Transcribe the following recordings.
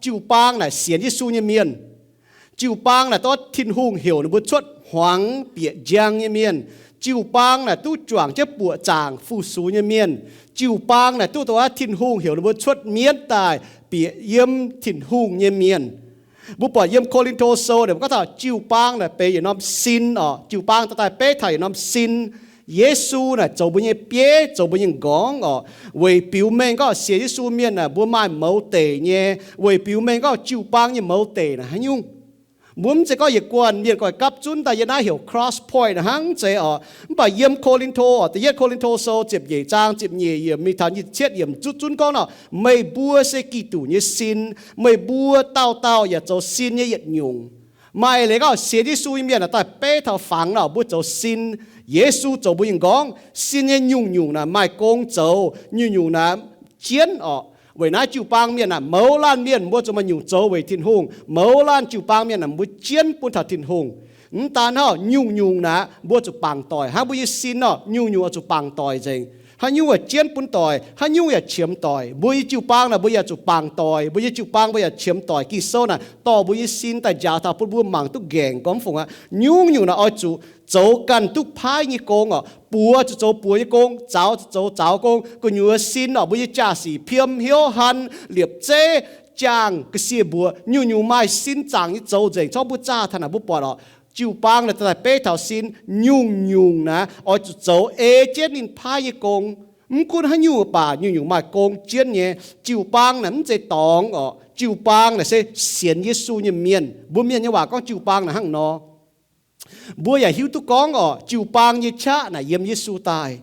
Jiu-baang naaic sienx Yesu nyei mienh. Jiu-baang naaic duqv Tin-Hungh heuc ninh mbuo cuotv hmuangx bieqc njang nyei mienh. Jiu-baang naaic duqv juangc jienv buoqc zaangc fu-sux nyei mienh. Jiu-baang naaic duqv dongh wuov Tin-Hungh heuc ninh mbuo cuotv mienv daaih bieqc yiem Tin-Hungh nyei mienh. Mbuo buatc yiem Ko^lin^to Sou naaic mbuo gorngv taux jiu-baang naaic benx yietc norm sin orqc. Jiu-baang daaih beiv taux yietc norm sin. Yesu naaic zoux mbuo nyei bieiv, zoux mbuo nyei nqorngv orqc, weic biux mengh gorngv sienx Yesu mienh naaic mbuo maaih mouz deic nyei, weic biux mengh gorngv jiu-baang nyei mouz deic naaic haaix nyungc. Mbuo mv zeiz gorngv yietc guanh mienh goiv gapv zunv daaih yiem naaiv heuc Cross Point naaic hnangv, mv zeiz orqc. Mv baac yiem Ko^lin^to orqc, da'yietv Ko^lin^to Sou ziepc nyeic zaang ziepc nyeic yiemc mingh taux nyic ziepc cietv yiemc zuqv zunv gorngv nor, meih mbuo se Giduc nyei sin, meih mbuo dauh dauh yaac zoux sin nyei yietc nyungc. Maaih leiz gorngv sienx Yesu nyei mienh naaic daaih beiv taux fangx nor, mbuo zoux sin. Yesu zoux mbuo nyei nqorngv. Sin nyei nyungc-nyungc naaic maaih gong zoux, nyungc-nyungc naaic jienv orqc. Weic naaiv jiu-baang mienh naaic mouz laanh mienh mbuo zuqc maaih nyungc zoux weic Tin-Hungh. Mouz laanh jiu-baang mienh naaic mbuo jienv bun taux Tin-Hungh. Mv daan hnangv, nyungc-nyungc naaic mbuo zuqc bangc doic hnangv mbuo nyei sin nor, nyungc-nyungc oix zuqc bangc doic nzengc. Haaix nyungc yaac jienv bun doic, haaix nyungc yaac qiemx doic. Mbuo nyei jiu-baang naaic mbuo yaac zuqc bangc doic, mbuo nyei jiu-baang mbuo yaac qiemx doic. Ging-Sou naaic dorh mbuo nyei sin daaih njaaux taux bun mbuo mangc duqv nqaengc gormx fungc aqv. Nyungc-nyungc naaic oix zuqc zoux ganh duqv paaiv nyei gong orqc. Buoz zuqc zoux buoz nyei gong, zaux zuqc zoux zaux gong. Gu'nyuoz sin orqc, mbuo nyei jaa-sic piem, hnyouv han, liepc zeiv, jaang, ga'sie mbuoqc, nyungc-nyungc maaih sin zaangc nyei zoux nzengc. Corc mbuo zaah taux naaic mbuo buatc orqc, jiu-baang naaic daaih beiv taux sin, nyungc-nyungc naaic oix zuqc zoux ei jienv ninh paaiv nyei gong. Mv gunv haaix nyungc baac nyungc-nyungc maaih gong jienv nyei. Jiu-baang naaic mv zeiz dorngx orqc. Jiu-baang naaic se sienx Yesu nyei mienh. Mbuo mienh nyei waac gorngv jiu-baang naaic hnangv nor. Mbuo yaac hiuv duqv gorngv orqc, jiu-baang nyei qaqv naaic yiem Yesu daaih.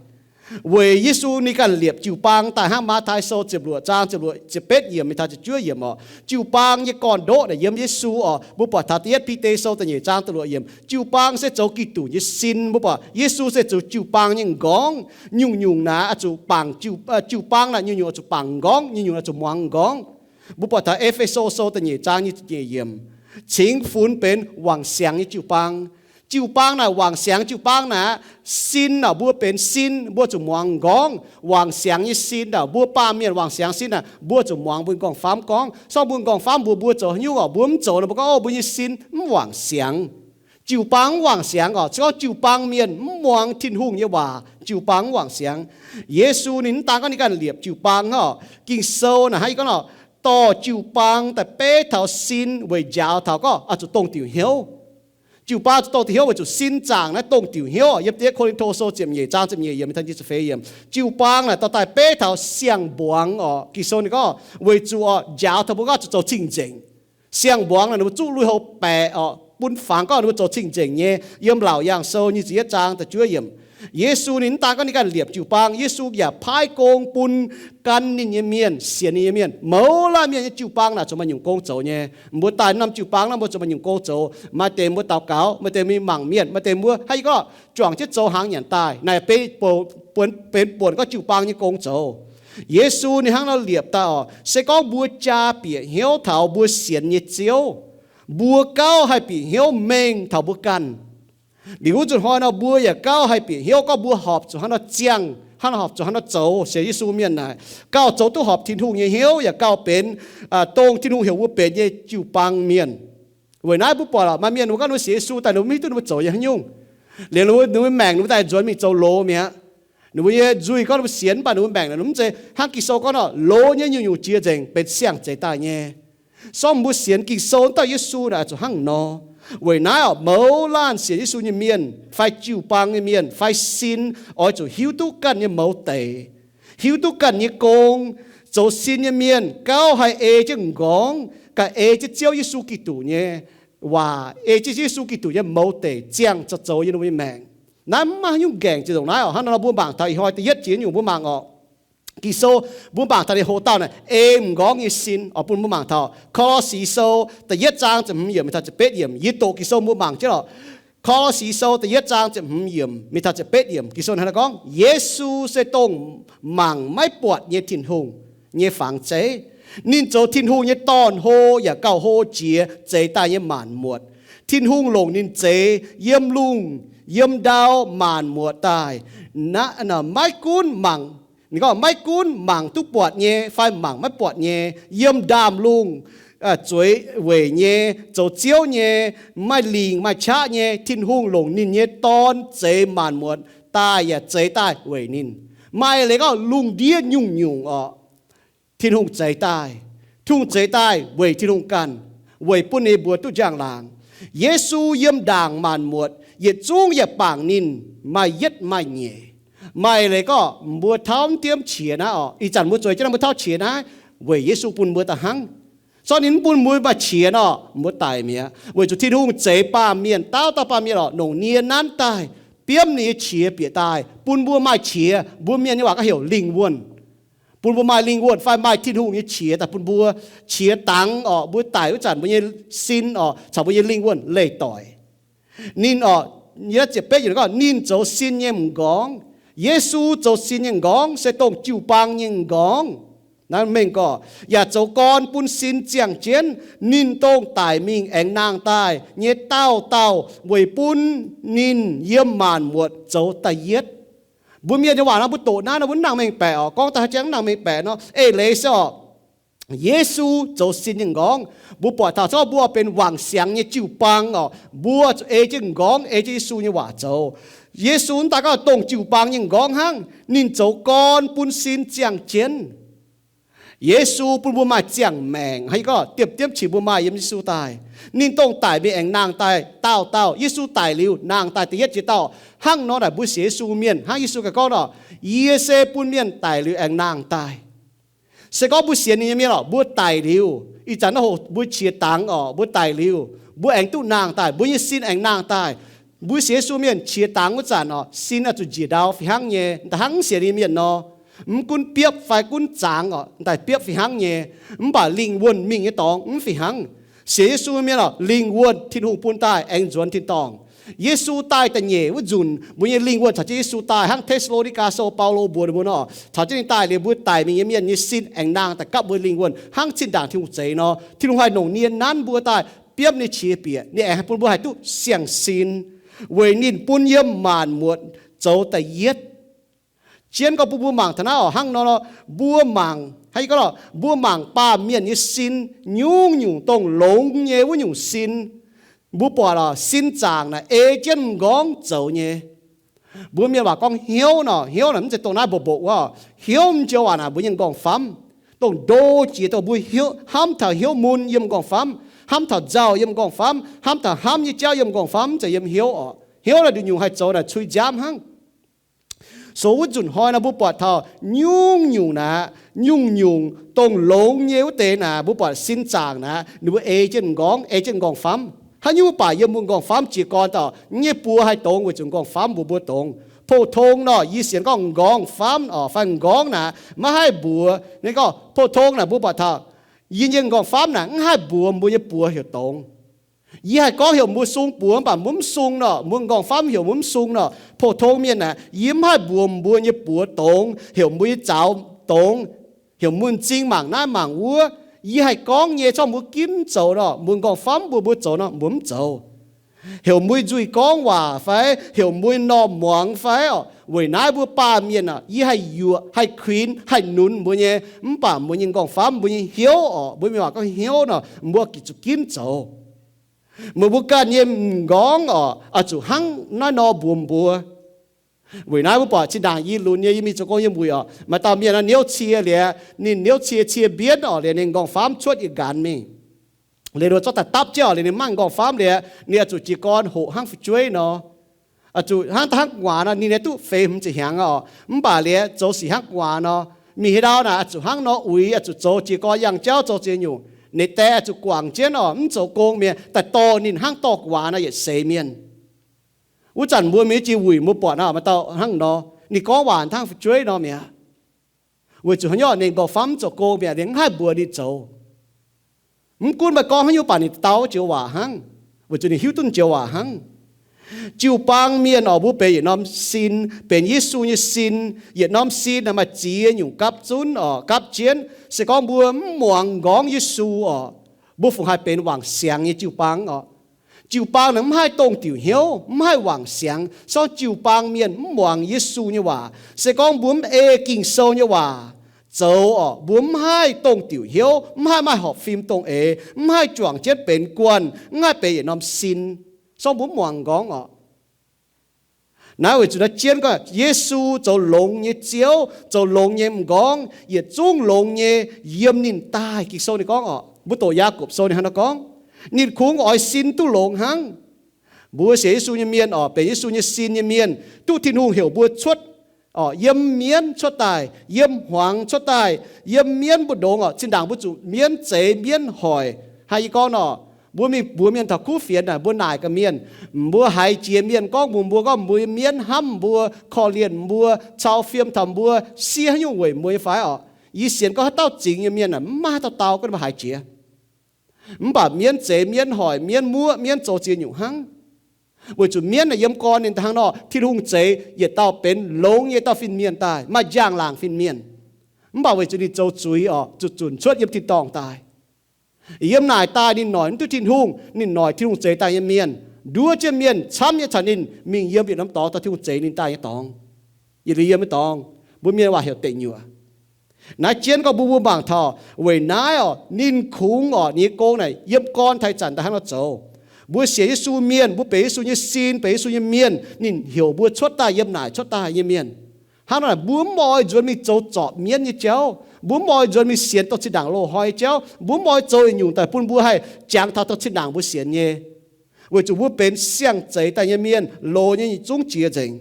Weic Yesu ninh ganh liepc jiu-baang daaih hnangv Matv^tai Sou ziepc luoqc zaang ziepc luoqc, ziepc betv yiemc mingh taux ziepc juov yiemc orqc. Jiu-baang nyei gorn-ndoqv naaic yiem Yesu orqc. Mbuo buatc taux da'yietv Bide Sou da'nyeic zaang da'luoqc yiemc, jiu-baang se zoux Giduc nyei sin. Mbuo buatc Yesu se zoux jiu-baang nyei nqorngv. Nyungc-nyungc naaic oix zuqc bangc jiu, jiu-baang naaic nyungc-nyungc oix zuqc bangc nqorngv, nyungc-nyungc oix zuqc muangx nqorngv. Mbuo buatc taux E^fe^so Sou da'nyeic zaang nyic ziepc nyeic yiemc, cingx funx benx wangc siangx nyei jiu-baang. Jiu-baang naaic wangc siangx jiu-baang naaic, sin naaic mbuo benx sin, mbuo zuqc muangx nqorngv. Wangc siangx nyei sin naaic, mbuo baamh mienh wangc siangx sin naaic, mbuo zuqc muangx mbuo nyei nqorngv-famv gorngv. Sorng mbuo nyei nqorngv-famv mbuox mbuo zoux haaix nyungc orqc, mbuo mv zoux nor, mbuo gorngv, Ov, mbuo nyei sin mv wangc siangx. Jiu-baang mv wangc siangx orqc. Se gorngv jiu-baang mienh mv muangx Tin-Hungh nyei waac, jiu-baang mv wangc siangx. Yesu ninh mv daan gorngv ninh ganh liepc jiu-baang hnangv orqc. Ging-Sou naaic hnangv yie gorngv nor, dorh jiu-baang daaih beiv taux sin weic njaaux taux gorngv oix zuqc dongh diuc hnyouv. Jiu-baang zuqc dongh diuc hnyouv weic zuqc sin zaangc naaiv dongh diuc hnyouv. Yiem da'yietv Ko^lin^to Sou ziepc nyeic zaang ziepc nyeic yiemc mingh taux nyic ziepc feix yiemc, jiu-baang naaic dorh daaih beiv taux siang-mbuangz orqc. Ging-Sou ninh gorngv weic zuqc orqc, njaaux taux mbuo gorngv zuqc zoux cing-nzengc. Siang-mbuangz naaic ninh mbuo zuqv lui-houx baeqc orqc, bun fangx gorngv ninh mbuo zoux cing-nzengc nyei. Yiem Laauc Yaangh Sou nyic ziepc yietv zaang da'juov yiemc, Yesu ninh mv daan gorngv ninh ganh liepc jiu-baang, Yesu yaac paaiv gong bun gan ninh nyei mienh, sienx ninh nyei mienh. Mouz laanh mienh nyei jiu-baang naaic zuqc maaih nyungc gong zoux nyei. Mbuo daaih norm jiu-baang naaiv mbuo zuqc maaih nyungc gong zoux. Maaih deix mbuo daux gaux, maaih deix mbuo mangc mienh, maaih deix mbuo hnangv yie gorngv juangc jienv zoux hnaangx nyanc daaih. Naaic benx, benx buonc gorngv jiu-baang nyei gong zoux. Yesu ninh hnangv nor liepc daaih orqc, se gorngv mbuo jaa bieqc hnyouv taux mbuo sienx nyei Ziouv, mbuo gauh haih bieqc hnyouv mengh taux mbuo ganh. Liuz wuov nzunc hnoi nor mbuo yaac gauh haih bieqc hnyouv gorngv mbuo horpc zuqc hnangv nor ziangh, hnangv nor horpc zuqc hnangv nor zoux sienx Yesu mienh naaic, gauh zoux duqv horpc Tin-Hungh nyei hnyouv, yaac gauh benx dongh Tin-Hungh heuc mbuo benx nyei jiu-baang mienh. Weic naaiv mbuo buatc maaih mienh mbuo gorngv ninh mbuo sienx Yesu daaih ninh mbuo mv hiuv duqv ninh mbuo zoux nyei haaix nyungc. Liuz ninh mbuo maengc ninh mbuo daaih nzuonx mingh zoux loz mi'aqv. Ninh mbuo nyei nzuih gorngv ninh mbuo sienx, mv baac ninh mbuo maengc naaic mv zeiz hnangv Ging-Sou gorngv nor, loz nyei nyungc-nyungc jiex nzengc benx siang-zeix daaih nyei. Sorng mbuo sienx Ging-Sou dauh Yesu naaic zuqc hnangv nor. Weic naaiv orqc, mouz laanh sienx Yesu nyei mienh fai jiu-baang nyei mienh fai sin oix zuqc hiuv duqv ganh nyei mouz deic, hiuv duqv ganh nyei gong. Zoux sin nyei mienh gauh haih ei jienv m'nqorngv, gauh ei jienv Ziouv Yesu Giduc nyei waac, ei jienv Yesu Giduc nyei mouz deic ziangh zoux zoux yiem ninh mbuo nyei maengc. Naaiv mv maaih haaix nyungc nqaengc ziex ndongc naaiv orqc. Hnangv nor mbuo mangc taux ih hnoi da'yietv jiex nyungc mbuo mangc orqc. Ging-Sou mbuo mangc taux ninh hoqc dauh naaic ei m'nqorngv nyei sin orqc, bun mbuo mangc taux Ko^lo^si Sou da'yietv zaang ziepc hmz yiemc mingh taux ziepc betv yiemc. Yie doqc Ging-Sou mbuo mangc jienv orqc. Ko^lo^si Sou da'yietv zaang ziepc hmz yiemc mingh taux ziepc betv yiemc, Ging-Sou hnangv naaiv gorngv, Yesu se dongh mangc maiv buatc nyei Tin-Hungh nyei fangx zeiv. Ninh zoux Tin-Hungh nyei dorn-hlo yaac gauh hlo jiex zeix daaih nyei maanc muotc. Tin-Hungh longc ninh zeix yiem lungh yiem ndau maanc muotc daaih. Maiv gunv mangc, ninh gorngv maiv gunv mangc duqv buatc nyei fai mangc maiv buatc nyei, yiem ndaamv-lungh zueiz weic nyei, zoux ziouv nyei, maaih lingc maaih qaqv nyei, Tin-Hungh longc ninh nyei Dorn zeix maanc muotc daaih yaac zeix daaih weic ninh. Maaih leiz gorngv lungh ndiev nyungc-nyungc orqc, Tin-Hungh zeix daaih. Tin-Hungh zeix daaih weic Tin-Hungh ganh, weic bun ninh mbuo duqv njang-laangc. Yesu yiem ndaangc maanc muotc, yietc zungv yaac bangc ninh, maaih yietv maaih nyeic. Maaih leiz gorngv mbuo tauv mv diemv qiex naaiv orqc, ih zanc mbuo zueiz jienv naaiv mbuo tauv qiex naaiv, weic Yesu bun mbuo daaih hnangv. Zorqv ninh mv bun mbuo maaih qiex nor, mbuo daic mi'aqv. Weic zuqc Tin-Hungh zeix baamh mienh, dauh dauh baamh mienh orqc, longc nie nanv daaih, biomv ninh nyei qiex bieqc daaih, bun mbuo maaih qiex. Mbuo mienh nyei waac gorngv heuc lingh wuonh. Bun mbuo maaih lingh wuonh fai maaih Tin-Hungh nyei qiex daaih bun mbuo. Qiex dangx orqc, mbuo daic wuov zanc mbuo nyei sin orqc, caux mbuo nyei lingh wuonh leih doic. Ninh orqc, ziepc betv gorngv ninh zoux sin nyei m'nqorngv. Yesu zoux sin nyei m'nqorngv se dongh jiu-baang nyei m'nqorngv. Naaiv mengh gorngv, yaac zoux gorn bun sin ziangh jienv. Ninh dongh daic mingh aengx nangh daaih nyei dauh dauh weic bun ninh yiem maanc muotc zoux da'yietv. Mbuo mienh nyei waac nor mbuo doqc naaiv nor mbuo mv nangc mengh baeqc orqc. Gorngv daaih haaix jangx mv nangc mengh baeqc nor, eix leiz se orqc, Yesu zoux sin nyei m'nqorngv. Mbuo buatc taux zorqv mbuo benx wangc siangx nyei jiu-baang orqc, mbuo zuqc ei jienv m'nqorngv, ei jienv Yesu nyei waac zoux. Yesu mv daaih gorngv dongh jiu-baang nyei m'nqorngv hnangv, ninh zoux gorn bun sin ziangh jienv. Yesu bun mbuo maaih ziangh maengc, gorngv diemv diemv qiex mbuo maaih yiem Yesu daaih. Ninh dongh daic mingh aengx nangh daaih dauh dauh. Yesu daic liuz nangh daaih da'yietv jiex dauh. Hnangv nor naaic mbuo sienx Yesu mienh, hnangv Yesu ganh gorngv nor, yie se bun mienh daic liuz aengx nangh daaih. Se gorngv mbuo sienx ninh nyei mienh orqc, mbuo daic liuz, ih zanc naaiv hoc mbuo qiex dangx orqc, mbuo daic liuz, mbuo aengx duqv nangh daaih, mbuo nyei sin aengx nangh daaih. Mbuo sienx Yesu mienh qiex dangx wuov zanc orqc, sin oix zuqc njiec ndau fih hnangv nyei, da'hnangv sienx ninh mienh nor. Mv gunv biopv fai gunv zangx orqc, daaih biopv fih hnangv nyei. Mv baac lingh wuonh mingh nyei dorngx mv fih hnangv. Sienx Yesu mienh orqc, lingh wuonh Tin-Hungh bun daaih aengx nzuonx tin-dorngh. Yesu daaih da'nyeic wuov nzunc, mbuo nyei lingh wuonh caux jienv Yesu daaih, hnangv Te^saa^lo^ni^gaa Sou Baulo mbuox ninh mbuo nor, taux jienv ninh daaih liuz, mbuo daic mingh nyei mienh nyei sin aengx nangh daaih gapv mbuo lingh wuonh hnangv zinh ndaangc Tin-Hungh zeix nor. Tin-Hungh haih longc nie nanv mbuo daaih biomv ninh nyei qiex bieqc, ninh aengx haih bun mbuo haih duqv siang-sin. Weic ninh bun yiem maanc muotc zoux da'yietv. Jienv gorngv bun mbuo mangc taux naaiv orqc, hnangv nor, mbuo mangc, hnangv gorngv mbuo mangc baamh mienh nyei sin, nyungc-nyungc dongh longx nyei wuov nyungc sin. Mbuo buatc orqc, sin zaangc naaic ei jienv m'nqorngv zoux nyei. Mbuo mienh waac gorngv hnyouv nor, hnyouv naaic mv zeiz dongh naaiv mboqc mboqc wuov. Hnyouv mv joux waac naaic mbuo nyei m'nqorngv-famv, dongh ndo jiex dongh mbuo hnamv taux hnyouv mun yiem m'nqorngv-famv, hnamv taux nzauh yiem m'nqorngv-famv, hnamv taux hnamv nyei jauv yiem m'nqorngv-famv, mv zeiz yiem hnyouv orqc. Hnyouv naaic nduqc nyungc haih zoux naaic cui nziaamv hnangv. So wuov nzunc hnoi nor mbuo buatc taux nyungc-nyungc naaic, nyungc-nyungc dongh longx nyei wuov deix naaic, mbuo buatc sin zaangc naaic, ninh mbuo ei jienv m'nqorngv, ei jienv m'nqorngv-famv. Haaix nyungc mv baac yiem mbuo m'nqorngv-famv jiez gorn daaih, nyei buoz haih dongx weic zuqc m'nqorngv-famv mbuox mbuo dongx. Pou-tong nor, yie sienx gorngv m'nqorngv-famv orqc fai m'nqorngv naaic maiv haih mbuox. Ninh gorngv pou-tong naaic mbuo buatc taux yie nyei m'nqorngv-famv naaic mv haih mbuox mbuo nyei buoz heuc dongx. Yie haih gorngv heuc mbuo sung buoz mv baac mbuo mv sung nor, mbuo m'nqorngv-famv heuc mbuo mv sung nor, pou-tong mienh naaic, yie mv haih mbuox mbuo nyei buoz dongx, heuc mbuo nyei zaux dongx, heuc mbuo m'zing mangc naaiv mangc wuov. Yie haih gorngv nyei, zorqv mbuo ginv zoux nor, mbuo m'nqorngv-famv mbuox mbuo zoux nor, mbuo mv zoux. Heuc mbuo nzuih gorngv waac fai heuc mbuo normh muangx fai orqc, weic naaiv mbuo baamh mienh orqc, yie haih yuoqc, haih kuinx, haih nunz mbuo nyei, mv baac mbuo nyei m'nqorngv-famv, mbuo nyei hnyouv orqc, mbuo mienh waac gorngv hnyouv nor, mbuo zuqc ginv zoux. Meih mbuo ganh nyei m'nqorngv orqc, oix zuqc hnangv naaiv nor mbuox mbuo. Weic naaiv mbuo buatc zinh ndaangc yie lunx nyei, yie mingh zoux gong yiem wuic orqc, maaih dauh mienh nor niouv cie liuz, ninh niouv cie, cie mbienv orqc, liuz ninh m'nqorngv-famv cuotv yietc nqanx mingh. Liuz ninh zorqv daaih dapv jienv orqc, liuz ninh mangc m'nqorngv-famv liuz, ninh oix zuqc jiez gorn hoqc hnangv fu'jueiv nor. Oix zuqc hnangv da'hnangv gu'nguaaz nor, ninh nyei duqv feix hmz ziepc hnyangx orqc, mv baac liuz zoux sic hnangv gu'nguaaz nor. Mingh haaix ndau naaic oix zuqc hnangv nor uix, oix zuqc zoux jiez gorn yangh jauv zoux ziex nyungc. Ninh die oix zuqc guangc jienv orqc, mv zoux gong mi'aqv, daaih dorh ninh hnangv dorh gu'nguaaz nor yietc seix mienh. Wuov zanc mbuo mingh jiex wuic mbuo buatc nor, maaih dauh hnangv nor, ninh gorngv waac hnangv fu'jueiv nor mi'aqv. Weic zuqc haaix nyungc, ninh m'nqorngv-famv mv zoux gong mi'aqv, ninh mv haih mbuox ninh zoux. Mv gunv meih gorngv haaix nyungc baac ninh dau joux waac hnangv, weic zuqc ninh hiuv duqv joux waac hnangv. Jiu-baang mienh orqc, mbuo benx yietc norm sin, benx Yesu nyei sin. Yietc norm sin naaic maaih ziex nyungc gapv zunv orqc, gapv jienv. Se gorngv mbuo mv muangx m'nqorngv Yesu orqc, mbuo fungc haih benx wangc siangx nyei jiu-baang orqc? Jiu-baang naaic mv haih dongh diuc hnyouv, mv haih wangc siangx. Sorng jiu-baang mienh mv muangx Yesu nyei waac, se gorngv mbuo mv ei Ging-Sou nyei waac zoux orqc, mbuo mv haih dongh diuc hnyouv, mv haih maaih horpc fim dongh eix, mv haih juangc jienv benx guanh, mv haih benx yietc norm sin. Sorng mbuo mv muangx m'nqorngv orqc. Naaiv weic zuqc naaiv jienv gorngv Yesu zoux longx nyei Ziouv, zoux longx nyei m'nqorngv, yietc zungv longx nyei yiem ninh daaih. Ging-Sou ninh gorngv orqc, mbuo doqc Yaagorpc Sou ninh hnangv nor gorngv, ninh kungx oix sin duqv longx hnangv. Mbuo sienx Yesu nyei mienh orqc, benx Yesu nyei sin nyei mienh, duqv Tin-Hungh heuc mbuo cuotv orqc, yiem mienv cuotv daaih, yiem hmuangx cuotv daaih, yiem mienv mbu'ndongx orqc. Zinh ndaangc mbuo zuqc mienv zeix mienv hoic. Hnangv yie gorngv nor, mbuo mingh mbuox mienh taux kuv fienx naaic, mbuo naaic gaax mienh, mbuo haiz jiex mienh gorngv mbuox mbuo gorngv mbuo nyei mienv hnamv mbuo, korv-lienh mbuo, cau fiem taux mbuo, siev haaix nyungc weic mbuo nyei fai orqc. Yie sienx gorngv haaix dauh zingx nyei mienh aah, mv maaih haaix dauh dau gorngv mbuo haiz jiex. Mv baac mienv zeix mienv hoic, mienv muoqv, mienv zoux ziex nyungc hnangv. Weic zuqc mienv naaic yiem gorn ninh hnangv nor, Tin-Hungh zeix yietc dauh benx longx nyei dauh fin-mienh daaih, maaih njang-laangc fin-mienh. Mv baac weic zuqc ninh zoux zuiz orqc, zuqc zunc cuotv yiem tin-dorngh daaih. Yiem naaic daaih ninh noic mv duqv Tin-Hungh, ninh noic Tin-Hungh zeix daaih nyei mienh. Nduov jienv mienh camv nyei caux ninh mingh yiem yietc norm dorngx, dorh Tin-Hungh zeix ninh daaih nyei dorngx. Yietc liuz yiem nyei dorngx, mbuo mienh waac heuc deic nyuoqc. Naaiv jienv gorngv mbuo, mbuo mangc taux weic naaiv orqc, ninh kungx orqc, ninh nyei gong naaic yiem gorn taux ih zanc daaih hnangv nor zoux. Mbuo sienx Yesu mienh, mbuo benx Yesu nyei sin, benx Yesu nyei mienh, ninh heuc mbuo cuotv daaih yiem naaic cuotv daaih nyei mienh. Hnangv nor naaic, mbuo mv oix nzuonx mingh zoux zorpc mienv nyei jauv. Mbuo mv oix nzuonx mingh sienx dongh zinh ndaangc loz-hnoi nyei jauv. Mbuo mv oix zoux yietc nyungc daaih bun mbuo haih jangx taux dongh zinh ndaangc mbuo sienx nyei. Weic zuqc mbuo benx siang-zeix daaih nyei mienh, loz nyei yietc zungv jiex nzengc.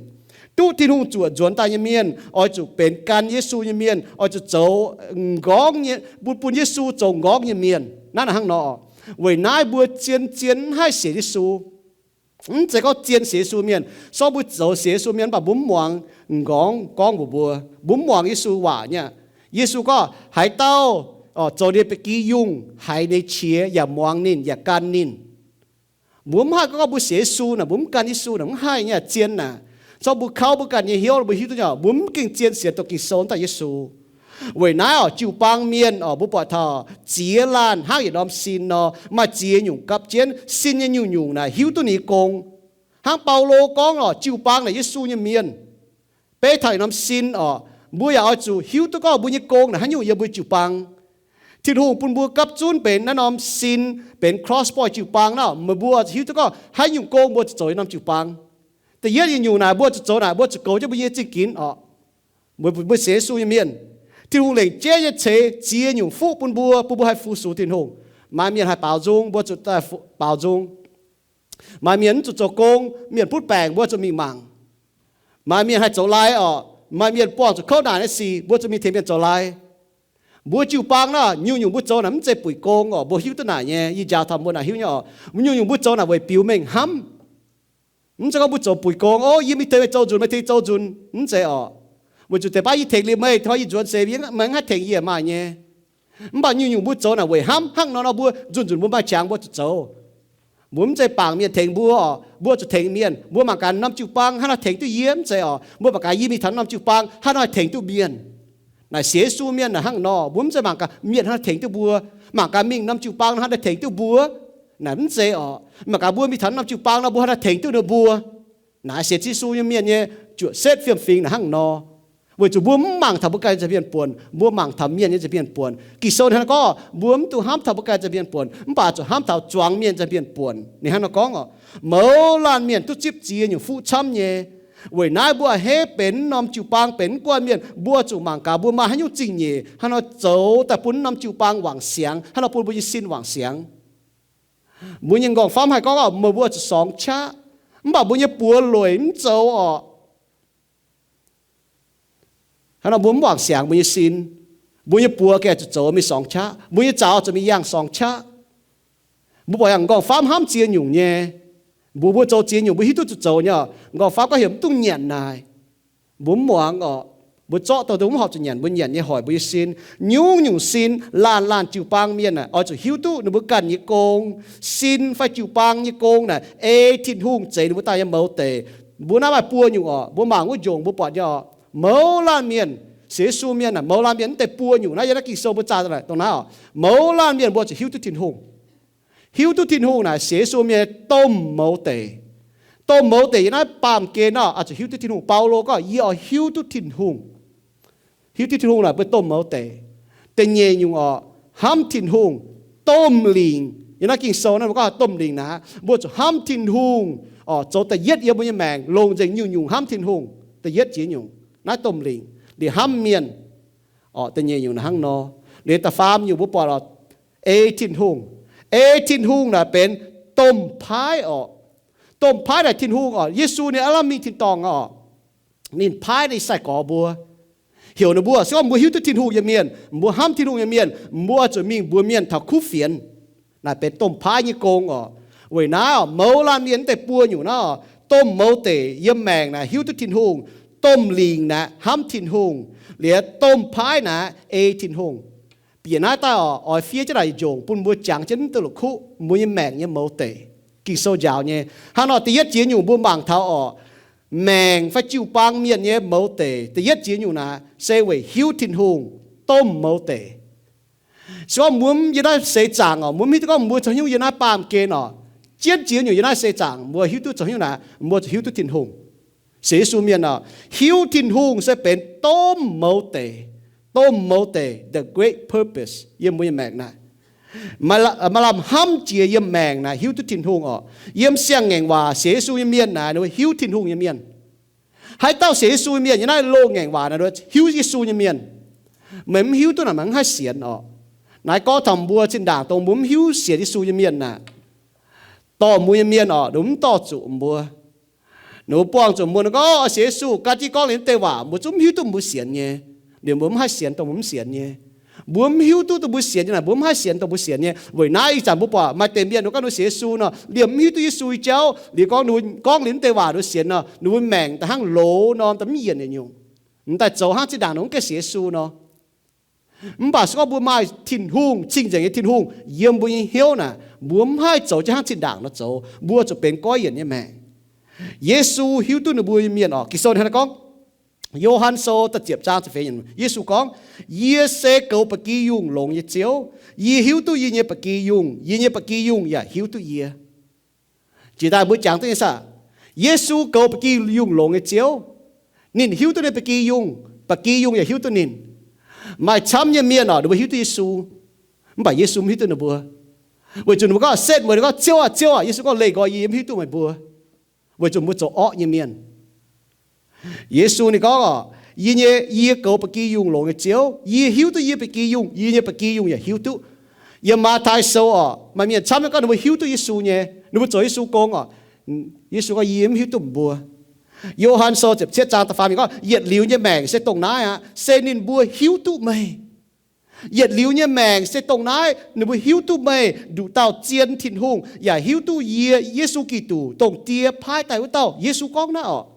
Duqv Tin-Hungh zuoqc nzuonx daaih nyei mienh oix zuqc benx gan Yesu nyei mienh, oix zuqc zoux m'nqorngv nyei, bun, bun Yesu zoux m'nqorngv nyei mienh. Naaiv naaic hnangv nor, weic naaiv mbuo zien-zien mv haih sienx Yesu. Mv zeiz gorngv zien sienx Yesu mienh, sorng mbuo zoux sienx Yesu mienh mv baac mbuo mv muangx m'nqorngv gorngv mbuox mbuo, mbuo mv muangx Yesu waac nyei. Yesu gorngv haaix dauh zoux ninh nyei ba'gi yungh, haiz ninh nyei qiex yaac muangx ninh yaac gan ninh. Mbuo mv haih gorngv mbuo sienx Yesu naaic mbuo mv gan Yesu naaic, mv haih nyei, zien naaic. Sorng mbuo kauv mbuo ganh nyei hnyouv, mbuo hiuv duqv nyei, mbuo mv gengh zien sienx dongh Ging-Sou daaih Yesu. Weic naaiv orqc, jiu-baang mienh orqc, mbuo buatc taux ziex laanh hnangv yietc norm sin nor, maaih ziex nyungc gapv jienv. Sin nyei nyungc-nyungc naaic hiuv duqv ninh nyei gong. Hnangv Baulo gorngv orqc, jiu-baang naaic Yesu nyei mienh. Beiv taux yietc norm sin orqc, mbuo yaac oix zuqc hiuv duqv gorngv mbuo nyei gong naaic haaix nyungc yiem mbuo jiu-baang. Tin-Hungh bun mbuo gapv zunv benx naaiv norm sin, benx Cross Point jiu-baang nor, meih mbuo oix zuqc hiuv duqv gorngv haaix nyungc gong mbuo zuqc zoux yiem norm jiu-baang. Da'yietv nyungc-nyungc naaic mbuo zuqc zoux naaic, mbuo zuqc goux jienv mbuo nyei zingh ginx orqc. Mbuo, mbuo sienx Yesu nyei mienh, Tin-Hungh lengc jeiv nyei ceix ziex nyungc fuqv bun mbuo, bun mbuo haih fu-sux Tin-Hungh. Maaih mienh haih baaux nzung, mbuo zuqc daaih baaux nzung. Maaih mienh mv zuqc zoux gong, mienh butv baengc, mbuo zuqc mingh mangc. Maaih mienh haih zoux lai orqc, maaih mienh buangh zuqc kouv naanc nyei sic, mbuo zuqc mingh tengx mienh zoux lai. Mbuo jiu-baang naaic, nyungc-nyungc mbuo zoux naaic mv zeiz buic gong orqc, mbuo hiuv duqv naaic nyei, yie njaaux taux mbuo naaic hiuv nyei orqc. Nyungc-nyungc mbuo zoux naaic weic biux mengh hnamv. Mv zeiz gorngv mbuo zoux buic gong, o, yie mingh tengx meih zoux nzunc, meih tengx zoux nzunc, mv zeiz orqc. Weic zuqc deix baav yie tengx liuz meih, taux yie nzuonx seix meih mv haih tengx yie maaih nyei. Mv baac nyungc-nyungc mbuo zoux naaic weic hnamv, hnangv nor nor mbuo nzunc-nzunc mbuo maaih qangx mbuo zuqc zoux. Mbuo mv zeiz bangc mienh tengx mbuo orqc, mbuo zuqc tengx mienh. Mbuo mangc gaax norm jiu-baang hnangv haaix tengx duqv yie, mv zeiz orqc. Mbuo mangc gaax yie mingh taux norm jiu-baang hnangv haaix tengx duqv mienh. Naaic sienx Yesu mienh naaic hnangv nor, mbuo mv zeiz mangc gaax mienh hnangv haaix tengx duqv mbuo, mangc gaax mingh norm jiu-baang hnangv haaix tengx duqv mbuo. Naaic mv zeiz orqc. Mangc gaax mbuo mingh taux norm jiu-baang nor mbuo hnangv haaix tengx duqv ninh mbuo. Naaic sienx Yesu nyei mienh nyei juoqc setv fiem-fingx naaic hnangv nor. Weic zuqc mbuo mv mangc taux mbuo ganh nyei nza'hmien buonc, mbuo mangc taux mienh nyei nza'hmien buonc. Ging-Sou hnangv gorngv mbuo mv dungx hnamv taux mbuo ganh nza'hmien buonc, mv baac zuqc hnamv taux zuangx mienh nza'hmien buonc. Ninh hnangv nor gorngv orqc, mouz laanh mienh duqv zipv ziex nyungc fuqv camv nyei. Weic naaiv mbuo a'hneiv benx norm jiu-baang, benx mv guanh mienh, mbuo zuqc mangc gaax mbuo maaih haaix nyungc zingh nyeic hnangv nor zoux daaih bun norm jiu-baang wangc siangx, hnangv nor bun mbuo nyei sin wangc siangx. Mbuo nyei m'nqorngv-famv haih gorngv orqc, meih mbuo zuqc sorngx qaqv, mv baac mbuo nyei buoz lueic mv zoux orqc. Hnangv nor mbuo mv wangc siangx mbuo nyei sin, mbuo nyei buoz gengh zuqc zoux mingh sorngx qaqv, mbuo nyei zaux zuqc mingh yangh sorngx qaqv. Mbuo buatc yangh m'nqorngv-famv hnamv ziex nyungc nyei. Mbuox mbuo zoux ziex nyungc mbuo hiuv duqv zuqc zoux nyei orqc. M'nqorngv-famv gorngv heuc mv dungx nyanc naaic. Mbuo mv muangx orqc. Mbuo zorqv dongh mv horpc zuqc nyanc, mbuo nyanc nyei hoic mbuo nyei sin. Nyungc-nyungc sin, laanh laanh jiu-baang mienh aah, oix zuqc hiuv duqv ninh mbuo ganh nyei gong. Sin fai jiu-baang nyei gong naaic ei Tin-Hungh zeix ninh mbuo daaih nyei mouz deic. Mbuo naaiv maaih buo nyungc orqc. Mbuo mangc wuov njongc mbuo buatc nyei orqc, mouz laanh mienh, sienx Yesu mienh aah, mouz laanh mienh mv deix buo nyungc naaiv yiem naaiv Ging-Sou mbuo zaah daaih dongh naaiv orqc. Mouz laanh mienh mbuo zuqc hiuv duqv Tin-Hungh. Hiuv duqv Tin-Hungh naaic sienx Yesu mienh domh mouz deic. Domh mouz deic yiem naaiv baamh gen orqc, oix zuqc hiuv duqv Tin-Hungh. Baulo gorngv, yie oix hiuv duqv Tin-Hungh. Hiuv duqv Tin-Hungh naaic mbuo domh mouz deic. Da'nyeic nyungc orqc, hnamv Tin-Hungh, domh lingc. Yiem naaiv Ging-Sou naaiv mbuo gorngv domh lingc naaic, mbuo zuqc hnamv Tin-Hungh orqc, zoux da'yietv yiem mbuo nyei maengc, longc nzengc nyungc-nyungc hnamv Tin-Hungh. Da'yietv jiex nyungc naaiv domh lingc. Liuz hnamv mienh orqc, da'nyeic nyungc naaic hnangv nor. Liuz da'faam nyungc mbuo buatc orqc, ei Tin-Hungh. Ei Tin-Hungh naaic benx domh paaiv orqc. Domh paaiv naaic Tin-Hungh orqc, Yesu ninh aav lamh mingh tin-dorngh orqc, ninh paaiv ninh sai-gorx mbuo, heuc ninh mbuo, se gorngv mbuo hiuv duqv Tin-Hungh nyei mienh, mbuo hnamv Tin-Hungh nyei mienh, mbuo zuqc mingh mbuox mienh taux kuv fienx. Naaic benx domh paaiv nyei gong orqc. Weic naaiv orqc, mouz laanh mienh mv deix buo nyungc naaiv orqc, domh mouz deic yiem maengc naaic hiuv duqv Tin-Hungh, domh lingc naaic hnamv Tin-Hungh, liuz domh paaiv naaic ei Tin-Hungh. Bieqc naaiv daaih orqc, oix fiev jienv naaic njongc bun mbuo jangx jienv mv duqv la'kuqv mbuo nyei maengc nyei mouz deic. Ging-Sou njaaux nyei. Hnangv nor da'yietv jiex nyungc mbuo mangc taux orqc, maengc fai jiu-baang mienh nyei mouz deic, da'yietv jiex nyungc naaic se weic hiuv Tin-Hungh, domh mouz deic. Se gorngv mbuo mv yiem naaiv seix zaangc orqc, mbuo mv hiuv duqv gorngv mbuo zoux haaix nyungc yiem naaiv baamh gen orqc, jienv jiex nyungc yiem naaiv seix zaangc mbuo hiuv duqv zoux haaix nyungc naaic, mbuo zuqc hiuv duqv Tin-Hungh. Sienx Yesu mienh orqc, hiuv Tin-Hungh se benx domh mouz deic. Domh mouz deic, the great purpose, yiem mbuo nyei maengc naaic. Maaih lamh hnamv jiex yiem maengc naaic hiuv duqv Tin-Hungh orqc. Yiem siang-ngaengc waac sienx Yesu nyei mienh naaic ninh mbuo hiuv Tin-Hungh nyei mienh. Haaix dauh sienx Yesu nyei mienh yiem naaiv loz-ngaengc waac naaic hiuv Yesu nyei mienh. Meih mv hiuv duqv naaic meih mv haih sienx orqc. Naaiv gorngv taux mbuo zinh ndaangc dongh mbuo mv hiuv sienx Yesu nyei mienh naaic, dorh mbuo nyei mienh orqc, ninh mv dorh zuqc mbuo. Ninh mbuo buangh zuqc mbuo, ninh gorngv, Sienx Yesu, gan jienv gorngv liuz deix waac, mbuo zungv mv hiuv duqv mbuo sienx nyei. Liuz mbuo mv haih sienx dongh mbuo mv sienx nyei. Mbuo mv hiuv duqv dongh mbuo sienx nyei naaic, mbuo mv haih sienx dongh mbuo sienx nyei. Weic naaiv ih zanc mbuo buatc maaih deix mienh ninh gorngv ninh sienx Yesu nor, liemh mv hiuv duqv Yesu nyei jauv, liuz gorngv ninh gorngv liuz deix waac ninh sienx nor, ninh mbuo maengc daaih hnangv loz nor, daaih mv yienc nyei nyungc. Mv daaih zoux hnangv zinh ndaangc ninh mv gaengh sienx Yesu nor. Mv baac se gorngv mbuo maaih Tin-Hungh, cing-nzengc nyei Tin-Hungh yiem mbuo nyei hnyouv naaic, mbuo mv haih zoux jienv hnangv zinh ndaangc nor zoux. Mbuo zuqc benx goiv yienc nyei maengc. Yesu hiuv duqv ninh mbuo nyei mienh orqc. Ging-Sou hnangv naaiv gorngv, Yo^han Sou da'ziepc zaang ziepc feix, Yesu gorngv, Yie se goux ba'gi yungh longx nyei Ziouv. Yie hiuv duqv yie nyei ba'gi yungh, yie nyei ba'gi yungh yaac hiuv duqv yie. Jiex daaih mbuo jangx duqv nyei saah? Yesu goux ba'gi yungh longx nyei Ziouv. Ninh hiuv duqv ninh ba'gi yungh, ba'gi yungh yaac hiuv duqv ninh. Maaih camv nyei mienh orqc, ninh mbuo hiuv duqv Yesu, mv baac Yesu mv hiuv duqv ninh mbuo. Weic zuqc ninh mbuo gorngv setv mueiz, ninh gorngv, Ziouv aah! Ziouv aah! Yesu gorngv, Leih nqoi yie, yie mv hiuv duqv meih mbuo. Weic zuqc mbuo zoux orqv nyei mienh. Yesu ninh gorngv orqc, Yie nyei, yie goux ba'gi yungh longx nyei Ziouv. Yie hiuv duqv yie ba'gi yungh, yie nyei ba'gi yungh yaac hiuv duqv. Yiem Matv^tai Sou orqc, maaih mienh camv nyei gorngv ninh mbuo hiuv duqv Yesu nyei, ninh mbuo zoux Yesu gong orqc. Yesu gorngv, Yie mv hiuv duqv meih mbuo. Yo^han Sou ziepc cietv zaang da'faam yiemc gorngv, Yietc liuz nyei maengc se dongh naaiv aqv, se ninh mbuo hiuv duqv meih. Yietc liuz nyei maengc se dongh naaiv, ninh mbuo hiuv duqv meih, nduqc dauh zien Tin-Hungh, yaac hiuv duqv yie, Yesu Giduc, dongh Die paaiv daaih wuov dauh. Yesu gorngv naaiv orqc.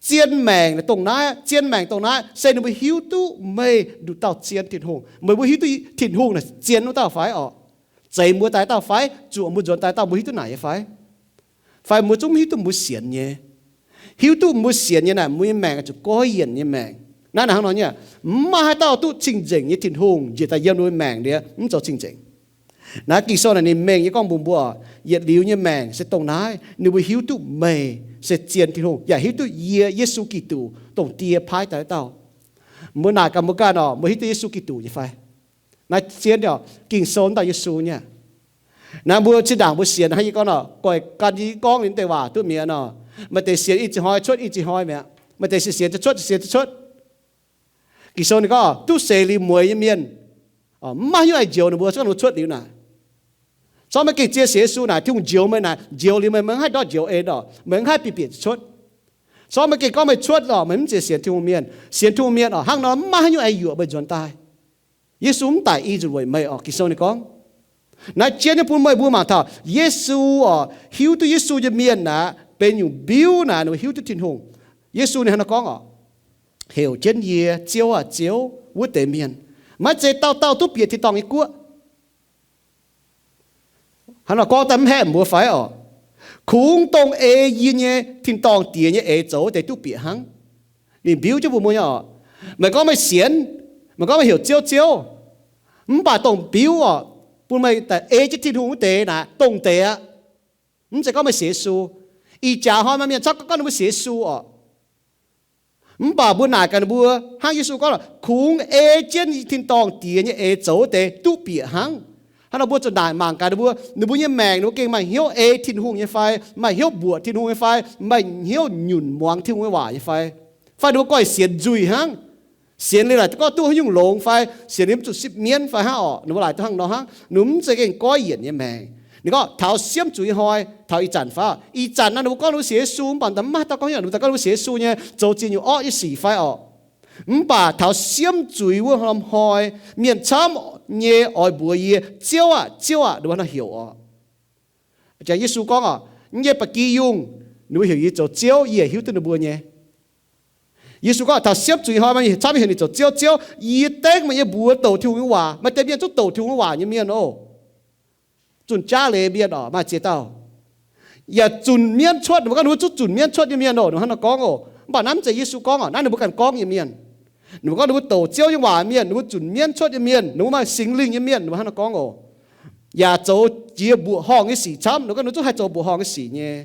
Zien maengc dongh naaiv, zien maengc dongh naaiv se ninh mbuo hiuv duqv meih, nduqc dauh zien Tin-Hungh. Meih mbuo hiuv duqv Tin-Hungh naaic zien wuov dauh fai orqc? Zeix mbuo daaih dauh fai? Zuoqc mbuo nzuonx daaih dauh? Mbuo hiuv duqv naaic nyei fai? Fai mbuo zungv mv hiuv duqv mbuo sienx nyei? Hiuv duqv mbuo sienx nyei naaic, mbuo nyei maengc zuqc goiv yienc nyei maengc. Naaiv hnangv nor nyei, mv maaih haaix dauh duqv cing-nzengc nyei Tin-Hungh njiec daaih yiem ninh mbuo maengc liuz mv zoux cing-nzengc. Naaiv Ging-Sou naaic ninh mengh nyei gorngv mbuox mbuo, yietc liuz nyei maengc se dongh naaiv, ninh mbuo hiuv duqv meih se zien Tin-Hungh, yaac hiuv duqv yie, Yesu Giduc, dongh Die paaiv daaih wuov dauh. Mbuo naaic gaax mbuo ganh orqc, mbuo hiuv duqv Yesu Giduc nyei fai? Naaiv zien nyei orqc, Ging-Sou wuov dauh Yesu nyei. Naaiv mbuo zinh ndaangc mbuo sienx hnangv yie gorngv nor, goiv gan yie gorngv liuz deix waac duqv mi'aqv nor. Maaih deix sienx i ziex hnoi cuotv i ziex hnoi mi'aqv. Maaih deix sienx cuotv, sienx cuotv. Ging-Sou ninh gorngv, duqv seix liuz mueix nyei mienh, mv maaih haaix nyungc haih njoux ninh mbuo, se gorngv ninh mbuo cuotv liuz naaic. Zorqv meih gengh zien sienx Yesu naaic, Tin-Hungh njoux meih naaic, njoux liuz meih, meih mv haih ndortv njoux en orqc, meih mv haih bieqc bieqc cuotv. Zorqv meih gengh gorngv meih cuotv orqc, meih mv zeiz sienx Tin-Hungh mienh. Sienx Tin-Hungh mienh orqc, hnangv nor mv maaih haaix nyungc haih yuoqc meih nzuonx daaih. Yesu mv daic i nzunc weic meih orqc, Ging-Sou ninh gorngv. Naaiv jienv nyei bun meih mbuo mangc taux Yesu orqc, hiuv duqv Yesu nyei mienh naaic benx nyungc mbiuv naaic ninh mbuo hiuv duqv Tin-Hungh. Yesu ninh hnangv nor gorngv orqc, heuc jienv yie, Ziouv aah! Ziouv, wuov deix mienh, maiv zeiz dauh dauh duqv bieqc tin-dorngh nyei guoqv. Hnangv nor gorngv daaih mv haeqv mbuo fai orqc? Kungx dongh ei yie nyei tin-dorngh Diex nyei eix zoux wuov deix duqv bieqc hnangv. Ninh mbiuv jienv mbuo mbuo nyei orqc. Meih gorngv meih sienx, meih gorngv meih heuc Ziouv, Ziouv, mv baac dongh mbiuv orqc, bun meih daaih ei jienv Tin-Hungh wuov deix naaic, dongh deix aqv. Mv zeiz gorngv meih sienx Yesu. Ih jaax hnoi maaih mienh camv gorngv ninh mbuo sienx Yesu orqc. Mv baac mbuo naaic gaax ninh mbuo hnangv Yesu gorngv, kungx ei jienv tin-dorngh Diex nyei eix zoux wuov deix duqv bieqc hnangv. Hnangv nor mbuo zuqc naaic mangc gaax ninh mbuo, ninh mbuo nyei maengc ninh mbuo gengh maaih hnyouv ei Tin-Hungh nyei fai, maaih hnyouv mbuoqc Tin-Hungh nyei fai, maaih hnyouv nyunc muangx Tin-Hungh nyei waac nyei fai, fai ninh mbuo goiv sienx nzuih hnangv. Sienx liuz naaic gorngv duqv haaix nyungc longx fai, sienx liuz mv zuqc sipv mienv fai hnangv orqc. Ninh mbuo laaic duqv hnangv nor hnangv, ninh mbuo mv zeiz gengh goiv yienc nyei maengc. Ninh gorngv taux siemv zuiz hnoi, taux ih zanc fai, ih zanc naaiv ninh mbuo gorngv ninh mbuo sienx Yesu, mv baac mv daaih gorngv haaix nyungc, ninh mbuo daaih gorngv ninh mbuo sienx Yesu nyei, zoux ziex nyungc orqv nyei sic fai orqc. Mv baac taux siemv zuiz wuov norm hnoi, mienh camv nyei oix mbuox yie, Ziouv aah! Ziouv aah! Ninh mbuo hnangv nor heuc orqc. Jangx Yesu gorngv orqc, yie nyei ba'gi yungh, ninh mbuo heuc yie zoux Ziouv, yie hiuv duqv ninh mbuo nyei. Yesu gorngv taux siemv zuiz hnoi, camv heuc ninh zoux Ziouv, Ziouv, yie dengv meih nyei mbuox douc Tin-Hungh nyei waac. Maaih deix mienh zungv douc Tin-Hungh nyei waac nyei mienh oc. Zunh jaav leiz mienh orqc, maaih ziex dauh yaac zunc mienv cuotv. Ninh mbuo gorngv ninh mbuo zungv zunc mienv cuotv nyei mienh oc, ninh hnangv nor gorngv oc. Mv baac naaiv mv zeiz Yesu gorngv oc, naaiv ninh mbuo ganh gorngv nyei mienh. Ninh mbuo gorngv ninh mbuo douc Ziouv nyei waac mienh, ninh mbuo zunc mienv cuotv nyei mienh, ninh mbuo maaih Singx Lingh nyei mienh, ninh mbuo hnangv nor gorngv oc. Yaac zoux jiex mbuoqc horngh nyei sic camv. Ninh mbuo gorngv ninh zungv haih zoux mbuoqc horngh nyei sic nyei.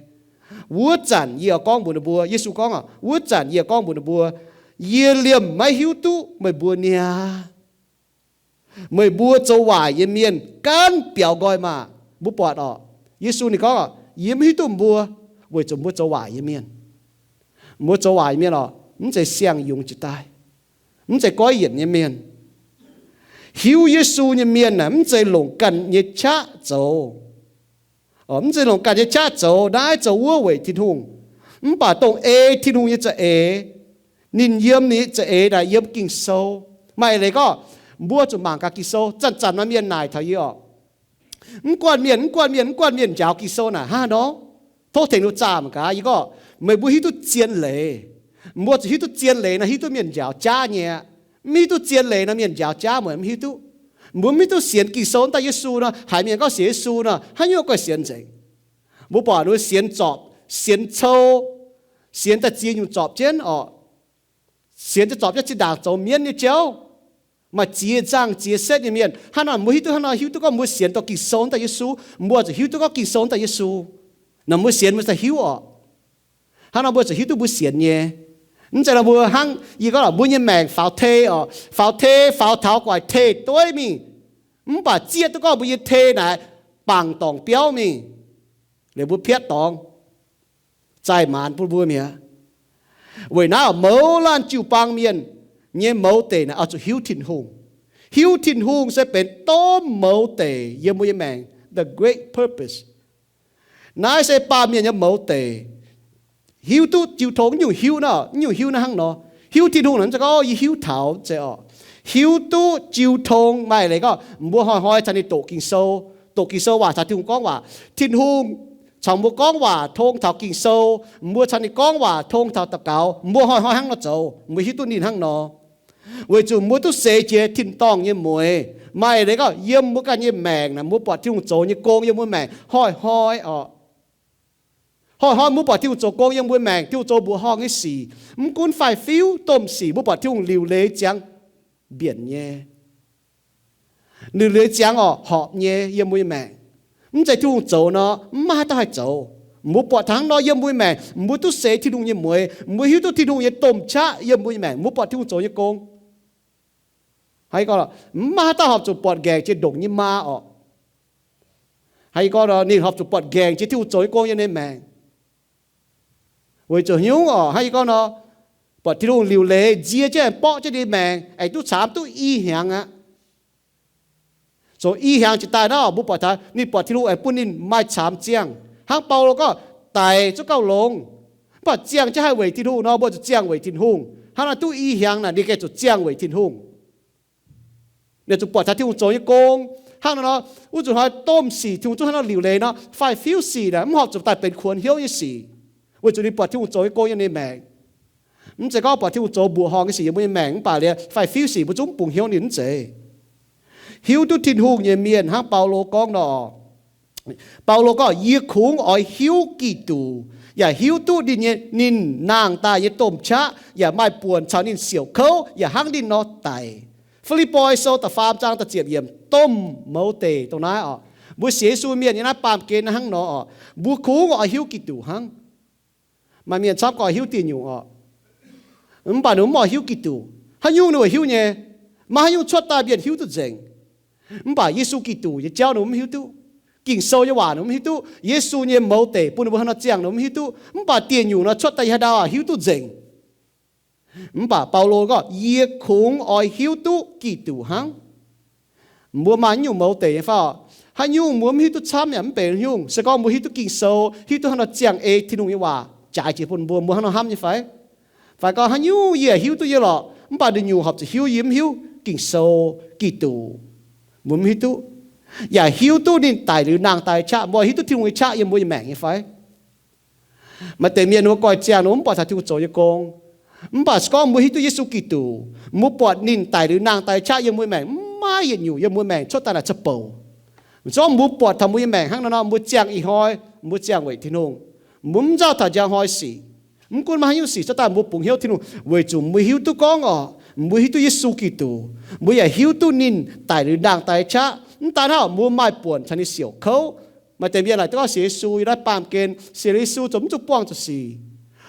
Wuov zanc yie gorngv mbuox ninh mbuo, Yesu gorngv oc, wuov zanc yie gorngv mbuox ninh mbuo, yie liemh maiv hiuv duqv meih mbuo niaa. Meih mbuo zoux waaic nyei mienh gaanv biaux nqoi maah! Mbuo buatc orqc, Yesu ninh gorngv, yie mv hiuv duqv mbuo, weic zuqc mbuo zoux waaic nyei mienh. Mbuo zoux waaic nyei mienh orqc, mv zeiz siang-yungz jiex daaih, mv zeiz goiv yienc nyei mienh. Hiuv Yesu nyei mienh aah, mv zeiz longc ganh nyei qaqv zoux. Mv zeiz longc ganh nyei qaqv zoux, naaiv zoux wuov weic Tin-Hungh. Mv baac dongh ei Tin-Hungh nyei za'eix, ninh yiem ninh za'eix naaic yiem Ging-Sou. Maaih leiz gorngv, mbuo zuqc mangc gaax Ging-Sou. Zanc-zanc maaih mienh naaic taux yie orqc, mv guanh mienh, mv guanh mienh, mv guanh mienh njaaux Ging-Sou naaic hnangv haaix nor? Tov tengx ninh zaah mangc gaax. Yie gorngv, meih mbuo hiuv duqv zien leiz. Mbuo zuqc hiuv duqv zien leiz nor, hiuv duqv mienh njaaux jaav nyei aqv. Mv hiuv duqv zien leiz nor, mienh njaaux jaav meih mv hiuv duqv. Mbuo mv hiuv duqv sienx Ging-Sou daaih Yesu nor, haiz mienh gorngv sienx Yesu nor, haaix nyungc goiv sienx nzengc. Mbuo buatc ninh mbuo sienx zorpc, sienx cou, sienx daaih ziex nyungc zorpc jienv orqc. Sienx daaih zorpc jienv zinh ndaangc zoux mienv nyei jauv. Maaih ziex nzangh ziex setv nyei mienh. Hnangv nor mbuo hiuv duqv, hnangv nor hiuv duqv gorngv mbuo sienx dorh Ging-Sou daaih Yesu, mbuo zuqc hiuv duqv gorngv Ging-Sou daaih Yesu. Nor mbuo sienx mbuo daaih hiuv orqc. Hnangv nor mbuo zuqc hiuv duqv mbuo sienx nyei. Mv zeiz nor mbuo hnangv yie gorngv lorqc, mbuo nyei maengc faaux tei orqc, faaux tei faaux taux gu'nguaaic tei dueiv mingh. Mv baac zieqv duqv gorngv mbuo nyei tei naaic bangc dorngc biauv mingh, liuz mbuo piatv dorngx, zaih maanz bun mbuo mi'aqv. Weic naaiv mouz laanh jiu-baang mienh nyei mouz deic naaic oix zuqc hiuv Tin-Hungh. Hiuv Tin-Hungh se benx domh mouz deic yiem mbuo nyei maengc, the great purpose. Naaiv se baamh mienh nyei mouz deic. Hiuv duqv jiu tong, nyungc hiuv naaiv, nyungc hiuv naaiv hnangv nor. Hiuv Tin-Hungh naaic mv zeiz gorngv yie hiuv taux, mv zeiz orqc. Hiuv duqv jiu tong maaih leiz gorngv mbuo hnoi-hnoi caux ninh doqc Ging-Sou, doqc Ging-Sou waac, caux Tin-Hungh gorngv waac. Tin-Hungh caux mbuo gorngv waac tong taux Ging-Sou, mbuo caux ninh gorngv waac tong taux daux gaux, mbuo hnoi-hnoi hnangv nor zoux, mbuo hiuv duqv ninh hnangv nor. Weic zuqc mbuo duqv seix jiex tin-dorngh nyei mueix. Maaih leiz gorngv yiem mbuo ganh nyei maengc naaic, mbuo buatc Tin-Hungh zoux nyei gong yiem mbuo maengc hnoi-hnoi orqc. Hnoi-hnoi mbuo buatc Tin-Hungh zoux gong yiem mbuo maengc, Tin-Hungh zoux mbuoqc horngh nyei sic. Mv gunv faix-fiuv domh sic, mbuo buatc Tin-Hungh liuc leiz ziangx mbienc nyei. Liuc leiz ziangx orqc, horpc nyei yiem mbuo nyei maengc. Mv zeiz Tin-Hungh zoux nor, mv maaih haaix dauh haih zoux. Mbuo buatc taux hnangv nor yiem mbuo nyei maengc, mbuo duqv seix Tin-Hungh nyei mueix, mbuo hiuv duqv Tin-Hungh nyei domh qaqv yiem mbuo nyei maengc, mbuo buatc Tin-Hungh zoux nyei gong. Haaix gorngv, mv maaih haaix dauh horpc zuqc buatc nqaengc jiex ndongc nyei maa orqc. Haaix gorngv nor, ninh horpc zuqc buatc nqaengc jiex Tin-Hungh zoux nyei gong yiem ninh maengc. Weic zuqc haaix nyungc orqc? Haaix gorngv nor, buatc Tin-Hungh liuc leiz nzie jienv aengx borqv jienv ninh maengc, aengx duqv caamx duqv i hnyangx aqv. Zoux i hnyangx jiex daaih nor, mbuo buatc taux ninh buatc Tin-Hungh aengx bun ninh maaih caamx ziangh. Hnangv Baulo gorngv, daic zungv gauh longx, mv baac ziangh jienv haih weic Tin-Hungh nor, mbuo zuqc ziangh weic Tin-Hungh. Hnangv nor duqv i hnyangx naaic ninh gengh zuqc ziangh weic Tin-Hungh. Ninh zuqc buatc taux Tin-Hungh zoux nyei gong. Hnangv nor, wuov zuqc hnoi domh sic Tin-Hungh zungv hnangv nor liuc leiz nor, faix-fiuv sic naaic mv horpc zuqc daaih benx kuonx hnyouv nyei sic, weic zuqc ninh buatc Tin-Hungh zoux nyei gong yiem ninh maengc. Mv zeiz gorngv buatc Tin-Hungh zoux mbuoqc horngh nyei sic yiem mbuo nyei maengc mv baac liuz faix-fiuv sic mbuo zungv mv bungx hnyouv ninh mv zeiz. Hiuv duqv Tin-Hungh nyei mienh hnangv Baulo gorngv nor, Baulo gorngv, yie kungx oix hiuv Giduc, yaac hiuv duqv ninh nyei, ninh nangh daaih nyei domh qaqv, yaac maaih buonc caux ninh siouc kouv yaac hnangv ninh nor daic. Fi^lipv^poi Sou da'faam zaang da'ziepc yiemc, domh mouz deic dongh naaiv orqc. Mbuo sienx Yesu mienh nyei naaiv baamh gen naaiv hnangv nor orqc. Mbuo kungx oix hiuv Giduc hnangv. Maaih mienh camv gorngv hiuv dieh nyungc orqc. Mv baac ninh mbuo mv oix hiuv Giduc. Haaix nyungc ninh mbuo hiuv nyei, maaih haaix nyungc cuotv daaih mienh hiuv duqv nzengc. Mv baac Yesu Giduc nyei jauv ninh mbuo mv hiuv duqv. Ging-Sou nyei waac ninh mbuo mv hiuv duqv. Yesu nyei mouz deic bun ninh mbuo haaix nor ziangh ninh mbuo mv hiuv duqv. Mv baac dieh nyungc nor cuotv daaih yiem haaix ndau hiuv duqv nzengc. Mv baac Baulo gorngv, yie kungx oix hiuv duqv Giduc hnangv. Mbuo maaih nyungc mouz deic nyei fai? Haaix nyungc mbuo mv hiuv duqv camv yaac mv benx nyungc. Se gorngv mbuo hiuv duqv Ging-Sou, hiuv duqv haaix nor ziangh ei Tin-Hungh nyei waac jaaix jiex bun mbuo, mbuo hnangv nor hnamv nyei fai? Fai gorngv haaix nyungc yie hiuv duqv nyei lorqc, mv baac nduqc nyungc horpc zuqc hiuv yie mv hiuv Ging-Sou, Giduc, mbuo mv hiuv duqv. Yaac hiuv duqv ninh daic liuz nangh daaih qaqv, mbuo hiuv duqv Tin-Hungh nyei qaqv yiem mbuo nyei maengc nyei fai? Maaih deix mienh ninh mbuo goiv ziangh ninh mbuo mv buatc taux Tin-Hungh zoux nyei gong. Mv baac se gorngv mbuo hiuv duqv Yesu Giduc, mbuo buatc ninh daic liuz nangh daaih qaqv yiem mbuo nyei maengc, mv maaih yietc nyungc yiem mbuo maengc cuotv daaih naaic za'bouc. Se gorngv mbuo buatc taux mbuo nyei maengc hnangv nor nor, mbuo ziangh ih hnoi, mbuo ziangh weic Tin-Hungh, mbuo mv nzauh taux njang hnoi sic. Mv gunv maaih haaix nyungc sic cuotv daaih, mbuo bungx hnyouv Tin-Hungh weic zuqc mbuo hiuv duqv gorngv orqc, mbuo hiuv duqv Yesu Giduc, mbuo yaac hiuv duqv ninh daic liuz nangh daaih qaqv. Mv daan hnangv, mbuo maaih buonc caux ninh siouc kouv. Maaih deix mienh laaic duqv gorngv sienx Yesu yiem naaiv baamh gen, sienx Yesu ziouc mv zuqc buangh zuqc sic.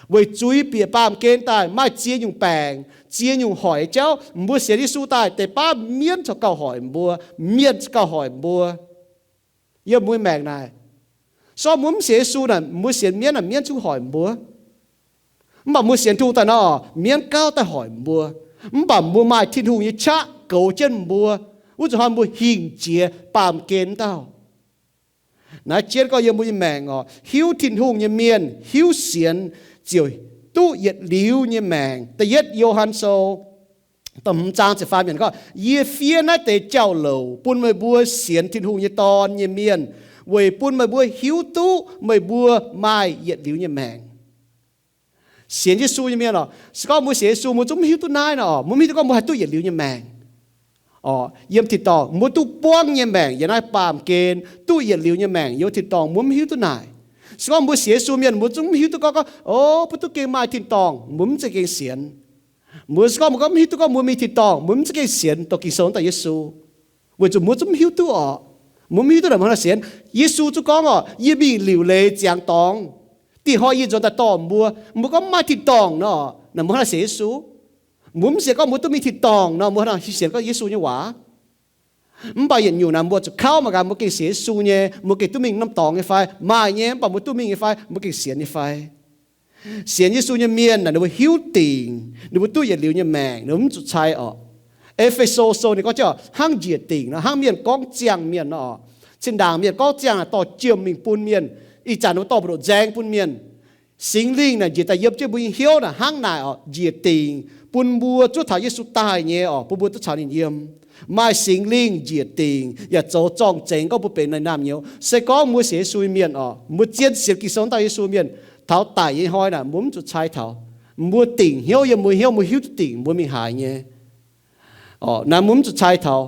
Weic zuqc bieqc baamh gen daaih maaih ziex nyungc baengc, ziex nyungc hoic jauv. Mbuo sienx Yesu daaih deix baav mienv corc gauh hoic mbuo, mienh gauh hoic mbuo. Yiem mbuo maengc naaic, se gorngv mbuo mv sienx Yesu naaic, mbuo sienx mienv naaic, mienv zungv hoic mbuo. Mv baac mbuo sienx Tin-Hungh daaih nor, mienv gauh daaih hoic mbuo. Mv baac mbuo maaih Tin-Hungh nyei qaqv goux jienv mbuo, wuov zuqc hnoi mbuo hingh jiex baamh gen dauh. Naaiv jienv gorngv yiem mbuo nyei maengc orqc, hiuv Tin-Hungh nyei mienh, hiuv sienx, ziouc duqv yietc liuz nyei maengc. Da'yietv Yo^han Sou da'hmz zaang ziepc faam yiemc gorngv, yie fiev naaiv deix jauv-louc bun meih mbuo sienx Tin-Hungh nyei Dorn nyei mienh, weic bun meih mbuo hiuv duqv meih mbuo maaih yietc liuz nyei maengc. Sienx Yesu nyei mienh orqc, se gorngv mbuo sienx Yesu, mbuo zungv mv hiuv duqv naaiv nor, mbuo mv hiuv duqv gorngv mbuo haih duqv yietc liuz nyei maengc. Orqc, yiem tin-dorngh mbuo duqv buangv nyei maengc yiem naaiv baamh gen, duqv yietc liuz nyei maengc yiem tin-dorngh, mbuo mv hiuv duqv naaic. Se gorngv mbuo sienx Yesu mienh, mbuo zungv mv hiuv duqv gorngv, gorngv, o, mbuo duqv gengh maaih tin-dorngh, mbuo mv za'gengh sienx. Mbuo se gorngv, mbuo gorngv mv hiuv duqv gorngv mbuo mingh tin-dorngh, mbuo mv za'gengh sienx doqc Ging-Sou daaih Yesu. Weic zuqc mbuo zungv mv hiuv duqv orqc. Mbuo mv hiuv duqv naaic mbuo hnangv haaix nor sienx. Yesu zungv gorngv orqc, yie mingh liuc leiz ziangx dorngx, dingh hnoi yie nzuonx daaih dorh mbuo. Mbuo gorngv mv maaih tin-dorngh nor, naaic mbuo hnangv haaix nor sienx Yesu? Mbuo mv sienx gorngv mbuo duqv mingh tin-dorngh nor, mbuo hnangv haaix nor sienx gorngv Yesu nyei waac? Mv baac yietc nyungc naaic mbuo zuqc kauv mangc gaax mbuo gengh sienx Yesu nyei, mbuo gengh duqv mingh norm dorngx nyei fai? Maaih nyei. Mv baac mbuo duqv mingh nyei fai? Mbuo gengh sienx nyei fai? Sienx Yesu nyei mienh naaic ninh mbuo hiuv dingc, ninh mbuo duqv yietc liuz nyei maengc, ninh mbuo mv zuqc cai orqc. E^fe^so Sou ninh gorngv jienv hnangv njiec dingc nor, hnangv mienh gorngv ziangh mienh nor. Zinh ndaangc mienh gorngv ziangh naaic dorh jiem mingh bun mienh, ih zanc ninh mbuo dorh mbu'ndongx nzaeng bun mienh. Singx Lingh naaic njiec daaih yiem jienv mbuo nyei hnyouv naaic hnangv naaic orqc, njiec dingc bun mbuo zuov taux Yesu daaih nyei orqc, bun mbuo duqv caux ninh yiem. Maaih Singx Lingh njiec dingc yaac zoux zorng-zengx gorngv mbuo benx ninh naamh nyouz. Se gorngv mbuo sienx Yesu nyei mienh orqc, mbuo zien sienx Ging-Sou dauh Yesu mienh, taux daic nyei hnoi naaic mbuo mv zuqc cai taux. Mbuo dingc hnyouv yiem mbuo hnyouv, mbuo hiuv duqv dingc mbuo mingh haaix nyei. Orqc, naaiv mbuo mv zuqc cai taux.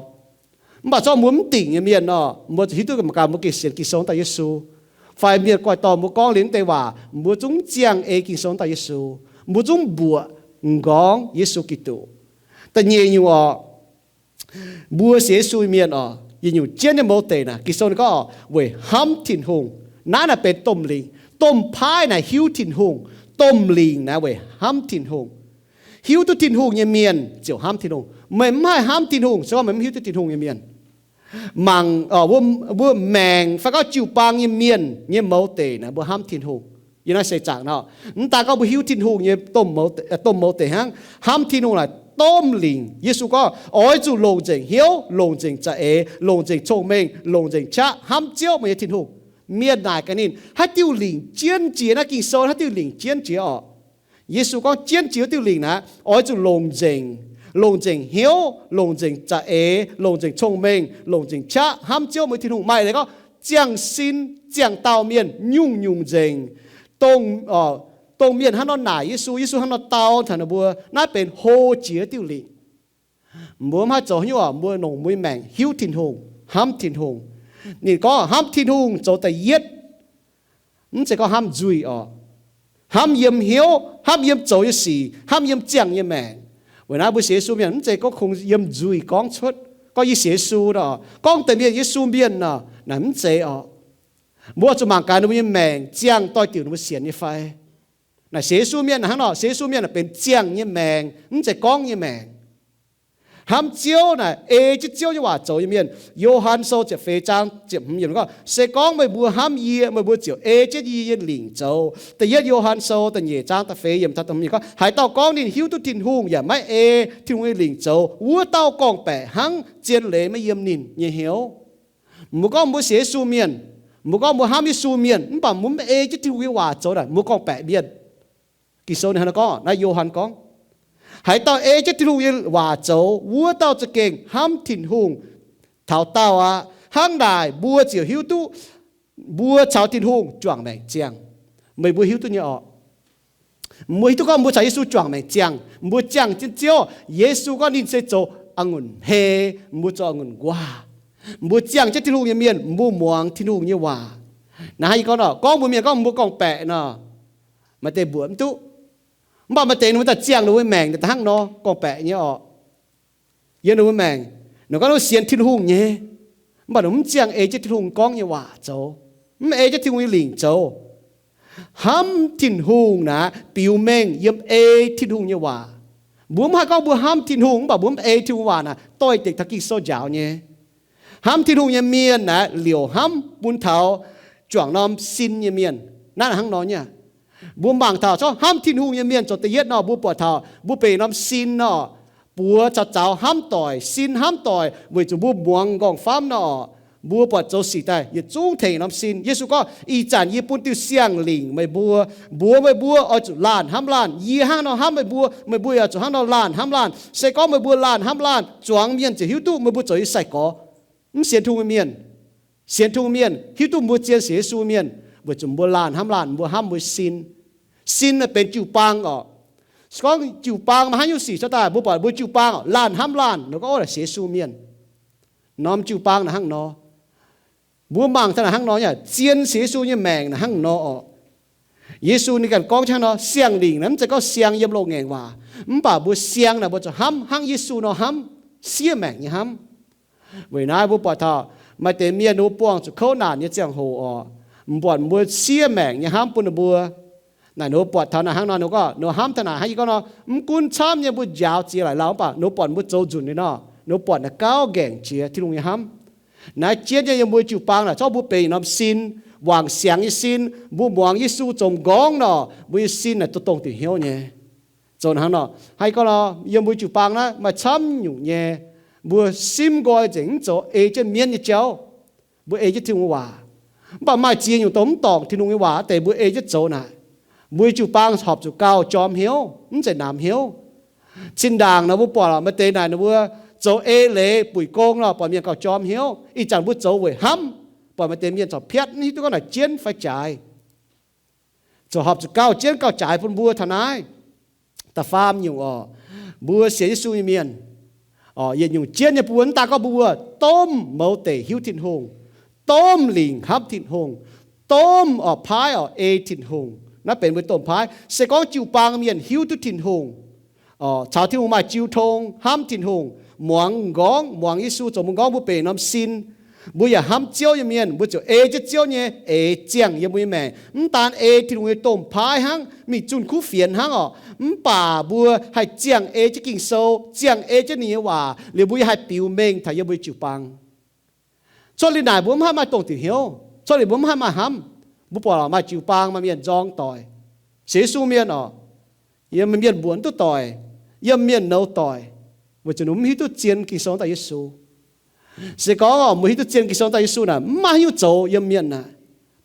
Mv baac zorqv mbuo mv dingc nyei mienh nor, mbuo zuqc hiuv duqv mangc gaax mbuo gengh sienx Ging-Sou dauh Yesu. Fai mienh guaih dorh mbuo gorngv liuz mv deix waac, mbuo zungv mv ziangh ei Ging-Sou dauh Yesu. Mbuo zungv mbuoqc m'nqorngv Yesu Giduc. Da'nyeic nyungc orqc, mbuo sienx Yesu mienh orqc, yietc nyungc jienv nyei mouz deic naaic, Ging-Sou ninh gorngv orqc, weic hnamv Tin-Hungh. Naaiv naaic benx domh lingc. Domh paaiv naaic hiuv Tin-Hungh. Domh lingc naaic weic hnamv Tin-Hungh. Hiuv duqv Tin-Hungh nyei mienh ziouc hnamv Tin-Hungh. Meih mv haih hnamv Tin-Hungh se gorngv meih mv hiuv duqv Tin-Hungh nyei mienh. Mangc, mbuo maengc fai gorngv jiu-baang nyei mienh nyei mouz deic naaic mbuo hnamv Tin-Hungh. Yiem naaiv seix zaangc nor, mv daan gorngv mbuo hiuv Tin-Hungh nyei domh mouz deic hnangv. Hnamv Tin-Hungh naaic domh lingc. Yesu gorngv, oix zuqc longc nzengc hnyouv, longc nzengc za'eix, longc nzengc cong-mengh, longc nzengc qaqv hnamv Ziouv, meih nyei Tin-Hungh. Mienh naaic gaax ninh, haaix diuh lingc jienv jiex? Naaiv Ging-Sou haaix diuh lingc jienv jiex orqc? Yesu gorngv jienv jiex wuov diuh lingc naaic, oix zuqc longc nzengc, longc nzengc hnyouv, longc nzengc za'eix, longc nzengc cong-mengh, longc nzengc qaqv hnamv Ziouv, meih nyei Tin-Hungh. Maaih leiz gorngv ziangh sin, ziangh dauh mienh nyungc-nyungc nzengc. Dongh, dongh mienh hnangv nor naaic Yesu, Yesu hnangv nor dau taux ninh mbuo, naaiv benx hlo jiex diuh lingc. Mbuo mv haih zoux haaix nyungc orqc, mbuo longc mbuo nyei maengc hiuv Tin-Hungh, hnamv Tin-Hungh. Ninh gorngv hnamv Tin-Hungh zoux da'yietv, mv zeiz gorngv hnamv nzuih orqc. Hnamv yiem hnyouv, hnamv yiem zoux nyei sic, hnamv yiem ziangh nyei maengc. Weic naaiv mbuo sienx Yesu mienh mv zeiz gorngv kungx yiem nzuih gorngv cuotv gorngv yie sienx Yesu nor, gorngv deix mienh Yesu mienh nor, naaic mv zeiz orqc. Mbuo zuqc mangc gaax ninh mbuo nyei maengc ziangh doix-diuc ninh mbuo sienx nyei fai. Naaic sienx Yesu mienh hnangv nor, sienx Yesu mienh naaic benx ziangh nyei maengc, mv zeiz gorngv nyei maengc. Hnamv Ziouv naaic ei jienv Ziouv nyei waac zoux nyei mienh. Yo^han Sou ziepc feix zaang ziepc hmz yiemc gorngv, Se gorngv meih mbuo hnamv yie, meih mbuo ziouc ei jienv yie nyei lingc zoux. Da'yietv Yo^han Sou da'nyeic zaang da'feix yiemc taux da'hmz yiemc gorngv, Haaix dauh gorngv ninh hiuv duqv Tin-Hungh yaac maiv ei Tin-Hungh nyei lingc zoux, wuov dauh gorngv-baeqc hnangv, zien leiz maiv yiem ninh nyei hnyouv. Mbuo gorngv mbuo sienx Yesu mienh, mbuo gorngv mbuo hnamv Yesu mienh, mv baac mbuo mv ei jienv Tin-Hungh nyei waac zoux naaic, mbuo gorngv-baeqc mienh. Ging-Sou ninh hnangv naaiv gorngv, naaiv Yo^han gorngv, Haaix dauh ei jienv Tin-Hungh nyei waac zoux, wuov dauh za'gengh hnamv Tin-Hungh taux daauh aqv. Hnangv naaic mbuo ziouc hiuv duqv mbuo caux Tin-Hungh juangc maengc ziangh. Meih mbuo hiuv duqv nyei orqc? Mbuo hiuv duqv gorngv mbuo caux Yesu juangc maengc ziangh, mbuo ziangh jienv Ziouv. Yesu gorngv ninh se zoux a'ngunc hei, mbuo zoux a'ngunc nquaah. Mbuo ziangh jienv Tin-Hungh nyei mienh, mbuo muangx Tin-Hungh nyei waac. Naaiv hnangv yie gorngv nor, gorngv mbuo mienh gorngv mbuo gorngv-baeqc nor, maaih deix mbuoqc mv duqv. Mv baac maaih deix ninh mbuo daaih ziangh ninh mbuo maengc daaih hnangv nor, gorngv-baeqc nyei orqc. Yiem ninh mbuo maengc, ninh gorngv ninh sienx Tin-Hungh nyei, mv baac ninh mv ziangh ei jienv Tin-Hungh gorngv nyei waac zoux, mv ei jienv Tin-Hungh nyei lingc zoux. Hnamv Tin-Hungh naaic biux mengh yiem ei Tin-Hungh nyei waac. Mbuo mv haih gorngv mbuo hnamv Tin-Hungh mv baac mbuo mv ei Tin-Hungh waac naaic doix-dekc taux Ging-Sou njaaux nyei. Hnamv Tin-Hungh nyei mienh naaic liouc hnamv bun taux juangc norm sin nyei mienh. Naaiv hnangv nor nyei. Mbuo mangc taux zorqv hnamv Tin-Hungh nyei mienh zoux da'yietv nor, mbuo buatc taux mbuo benx norm sin nor, buoz caux zaux hnamv doic, sin hnamv doic weic zuqc mbuo muangx nqorngv-famv nor, mbuo buatc zoux sic daaih yietc zungv tengx norm sin. Yesu gorngv, Ih zanc yie bun diuh siang-lingc meih mbuo, mbuox meih mbuo oix zuqc laanh hnamv laanh. Yie hnangv nor hnamv meih mbuo, meih mbuo yaac zuqc hnangv nor laanh hnamv laanh. Se gorngv meih mbuo laanh hnamv laanh, zuangx mienh ziouc hiuv duqv meih mbuo zoux yie sai-gorx. Mv sienx Tin-Hungh mienh, sienx Tin-Hungh mienh hiuv duqv mbuo zien sienx Yesu mienh weic zuqc mbuo laanh hnamv laanh, mbuo hnamv mbuo sin. Sin naaiv benx jiu-baang orqc. Se gorngv jiu-baang maaih haaix nyungc sic cuotv daaih, mbuo buatc mbuo jiu-baang orqc laanh hnamv laanh, ninh gorngv, Ov, naaic sienx Yesu mienh. Norm jiu-baang naaic hnangv nor. Mbuo mangc taux naaic hnangv nor nyei, zien sienx Yesu nyei maengc naaic hnangv nor orqc. Yesu ninh ganh gorngv hnangv nor, siang-lingc naaic mv zeiz gorngv siang yiem loz-ngaengc waac, mv baac mbuo siang naaic mbuo zuqc hnamv hnangv Yesu nor hnamv, siev maengc nyei hnamv. Weic naaiv mbuo buatc taux maaih deix mienh ninh mbuo buangh zuqc kouv naanc nyei ziangh hoc orqc, mv buatc mbuo siev maengc nyei hnamv bun ninh mbuo. Naaic ninh mbuo buatc taux naaic hnangv nor, ninh mbuo gorngv ninh mbuo hnamv taux naaic hnangv yie gorngv nor, mv gunv camv nyei mbuo njaaux ziex laaic lauh mv baac ninh mbuo buatc mbuo zoux nzunc nyei nor, ninh mbuo buatc naaic gauh ngaengc jiex Tin-Hungh nyei hnamv. Naaiv jienv nyei yiem mbuo jiu-baang naaic, zorqv mbuo benx norm sin, wangc siangx nyei sin, mbuo muangx Yesu zoux m'nqorngv nor, mbuo nyei sin naaic dongh dongh diuc hnyouv nyei. Zoux hnangv nor, hnangv yie gorngv nor, yiem mbuo jiu-baang naaiv maaih camv nyungc nyei, mbuo simv nqoi nzengc mv zoux ei jienv mienv nyei jauv. Mbuo ei jienv Tin-Hungh waac. Mv baac maaih ziex nyungc dongh mv dorngc Tin-Hungh nyei waac deix mbuo ei jienv zoux naaic, mbuo nyei jiu-baang horpc zuqc gauh jorm hnyouv, mv zeiz namx hnyouv. Zinh ndaangc nor mbuo buatc maaih deix naaic ninh mbuo zoux ei leiz buic gong nor, buatc mienh gauh jorm hnyouv. Ih zanc mbuo zoux weic hnamv, buatc maaih deix mienh corc piatv, mv hiuv duqv gorngv naaic jienv fai jaaix. Zoux horpc zuqc gauh jienv gauh jaaix bun mbuo taux naaiv. Da'faam nyungc orqc, mbuo sienx Yesu nyei mienh orqc, yietc nyungc jienv nyei bun mbuo mv daan gorngv mbuo domh mouz deic hiuv Tin-Hungh, domh lingc hnamv Tin-Hungh, domh orqc paaiv orqc ei Tin-Hungh. Naaiv benx mbuo domh paaiv. Se gorngv jiu-baang mienh hiuv duqv Tin-Hungh, caux Tin-Hungh maaih jiu tong, hnamv Tin-Hungh, muangx m'nqorngv, muangx Yesu zoux m'nqorngv, mbuo benx norm sin, mbuo yaac hnamv Ziouv nyei mienh, mbuo ziouc ei jienv Ziouv nyei eix ziangh yiem mbuo nyei maengc. Mv daan ei Tin-Hungh nyei domh paaiv hnangv, mingh zunh kuv fienx hnangv orqc, mv baac mbuo haih ziangh ei jienv Ging-Sou, ziangh ei jienv ninh nyei waac liuz, mbuo yaac haih biux mengh taux yiem mbuo nyei jiu-baang. Cuotv liuz naaic mbuo mv haih maaih dongh diuc hnyouv. Cuotv liuz mbuo mv haih maaih hnamv. Mbuo buatc maaih jiu-baang maaih mienh nzorng doic, sienx Yesu mienh orqc, yiem mienh mbuoqc duqv doic, yiem mienh nouz doic, weic zuqc ninh mv hiuv duqv zien Ging-Sou daaih Yesu. Se gorngv mbuo hiuv duqv zien Ging-Sou daaih Yesu naaic, mv maaih haaix nyungc zoux yiem mienh naaic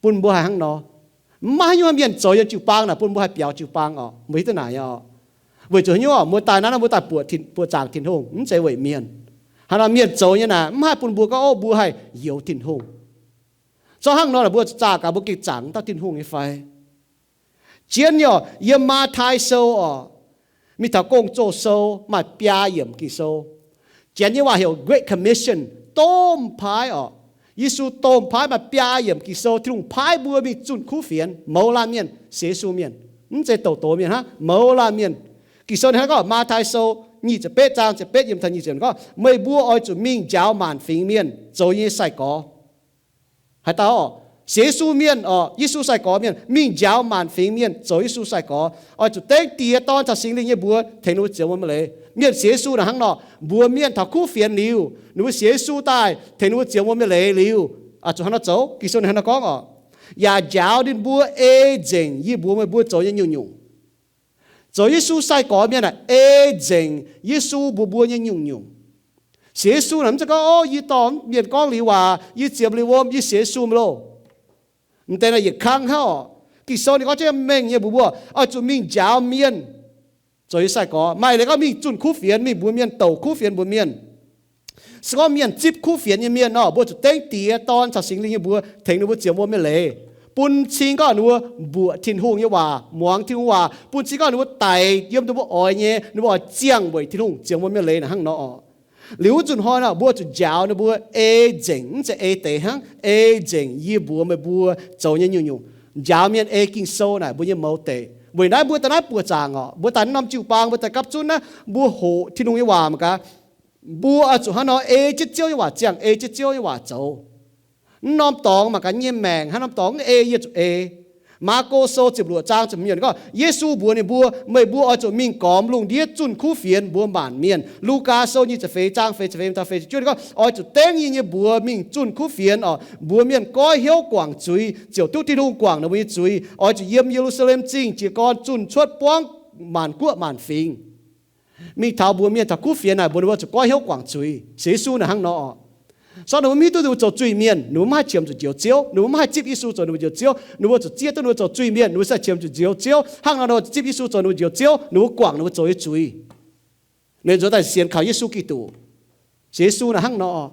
bun mbuo haih hnangv nor. Mv maaih haaix nyungc mienh zoux yiem jiu-baang naaic bun mbuo haih biaux jiu-baang orqc. Mbuo hiuv duqv naaic orqc. Weic zuqc haaix nyungc orqc, mbuo daaih naaiv nor mbuo daaih buoqc tin, buoqc zaangc Tin-Hungh, mv zeiz weic mienh. Hnangv nor mienh zoux nyei naaic mv haih bun mbuo gorngv, Ov, mbuo haih youx Tin-Hungh. Zorqv hnangv nor naaic mbuo zaah gaax mbuo gengh zaangc dauh Tin-Hungh nyei fai? Jienv nyei orqc, yiem Matv^tai Sou orqc, mingh taux Gong-Zoh Sou maaih biaa yiemc Ging-Sou. Janx nyei waac heuc Great Commission, domh paaiv orqc. Yesu domh paaiv maaih biaa yiemc Ging-Sou, Tin-Hungh paaiv mbuo mingh zunh kuv fienx, mouz laanh mienh, sienx Yesu mienh, mv zeiz douc doz mienh hnangv, mouz laanh mienh. Ging-Sou ninh hnangv gorngv Matv^tai Sou nyic ziepc betv zaang ziepc betv yiemc taux nyic ziepc gorngv, Meih mbuo oix zuqc mingh njaaux maanc fingx mienh zoux yie nyei sai-gorx. Haaix dauh orqc? Sienx Yesu mienh oc, Yesu sai-gorx mienh mingh njaaux maanc fingx mienh zoux Yesu sai-gorx. Oix zuqc dengv Diex, Dorn caux Singx Lingh nyei mbuox tengx ninh mbuo ziouc muonz mueiz leiz. Mienh sienx Yesu naaic hnangv nor, mbuox mienh taux kuv fienx liuz, ninh mbuo sienx Yesu daaih tengx ninh mbuo ziouc muonz mueiz leiz liuz, zuqc hnangv nor zoux. Ging-Sou ninh hnangv nor gorngv oc, yaac njaaux ninh mbuo ei nzengc yie mbuox meih mbuo zoux nyei nyungc-nyungc. Zoux Yesu sai-gorx mienh aeqv, ei nzengc Yesu mbuox mbuo nyei nyungc-nyungc. Sienx Yesu naaic mv zeiz gorngv, o, yie dorh mienh gorngv liuz waac, yie ziemx liuz wuom, yie sienx Yesu loh. M'deix naaic yietc kang hnangv oc. Ging-Sou ninh gorngv jienv mengh nyei mbuox mbuo oix zuqc mingh njaaux mienh zoux nyei sai-gorx. Maaih leiz gorngv mingh zunh kuv fienx, mingh mbuox mienh, douc kuv fienx mbuox mienh. Se gorngv mienh zipv kuv fienx nyei mienh nor, mbuo zuqc dengv Diex, Dorn caux Singx Lingh nyei mbuox tengx ninh mbuo ziouc muonz mueiz leiz, bun cing gorngv ninh mbuo mbuoqc Tin-Hungh nyei waac, muangx Tin-Hungh waac, bun cing gorngv ninh mbuo daic yiem ninh mbuo oix nyei, ninh mbuo oix ziangh weic Tin-Hungh ziouc muonz mueiz leiz naaic hnangv nor oc. Liuz wuov zunh hnoi nor, mbuo zuqc njaaux ninh mbuo ei nzengc, mv zeiz ei deix hnangv, ei nzengc yie mbuox meih mbuo zoux nyei nyungc-nyungc. Njaaux mienh ei Ging-Sou naaic mbuo nyei mouz deic. Weic naaiv mbuo daaih naaiv buoqc zaangc oc, mbuo daaih norm jiu-baang, mbuo daaih gapv zunv naaiv, mbuo hoqc Tin-Hungh nyei waac mangc gaax. Mbuo oix zuqc hnangv nor ei jienv Ziouv nyei waac ziangh, ei jienv Ziouv nyei waac zoux. Mv norm dorngx mangc gaax nyei maengc, hnangv norm dorngx mv ei yie zuqc ei. Maako Sou ziepc luoqc zaang ziepc hmz gorngv, Yesu mbuox ninh mbuo, meih mbuo oix zuqc mingh gormx lungh ndiev zunh kuv fienx mbuox maanc mienh. Lugaa Sou nyic ziepc feix zaang feix ziepc feix feix juov gorngv, oix zuqc dengv yie nyei mbuox mingh zunh kuv fienx oc, mbuox mienh goiv hnyouv guangc zuiz, ziouc duqv Tin-Hungh guangc ninh mbuo nyei zuiz. Oix zuqc yiem Ye^lu^saa^lem Zingh jiez gorn zunh cuotv buangv maanc guoqv maanc fingx. Mingh taux mbuox mienh taux kuv fienx naaic, mbuox ninh mbuo zuqc goiv hnyouv guangc zuiz. Sienx Yesu naaic hnangv nor oc. Sorng ninh mbuo mv hiuv duqv ninh mbuo zoux zuiz-mienh, ninh mbuo mv haih qiemx zuqc Njoux Ziouv, ninh mbuo mv haih zipv Yesu zoux ninh mbuo Njoux Ziouv. Ninh mbuo zuqc zieqv duqv ninh mbuo zoux zuiz-mienh, ninh mbuo sai qiemx zuqc Njoux Ziouv. Hnangv nor ninh mbuo zipv Yesu zoux ninh mbuo Njoux Ziouv, ninh mbuo guangc ninh mbuo zoux nyei zuiz. Ninh nzuonx daaih sienx kaux Yesu Giduc. Sienx Yesu naaic hnangv nor.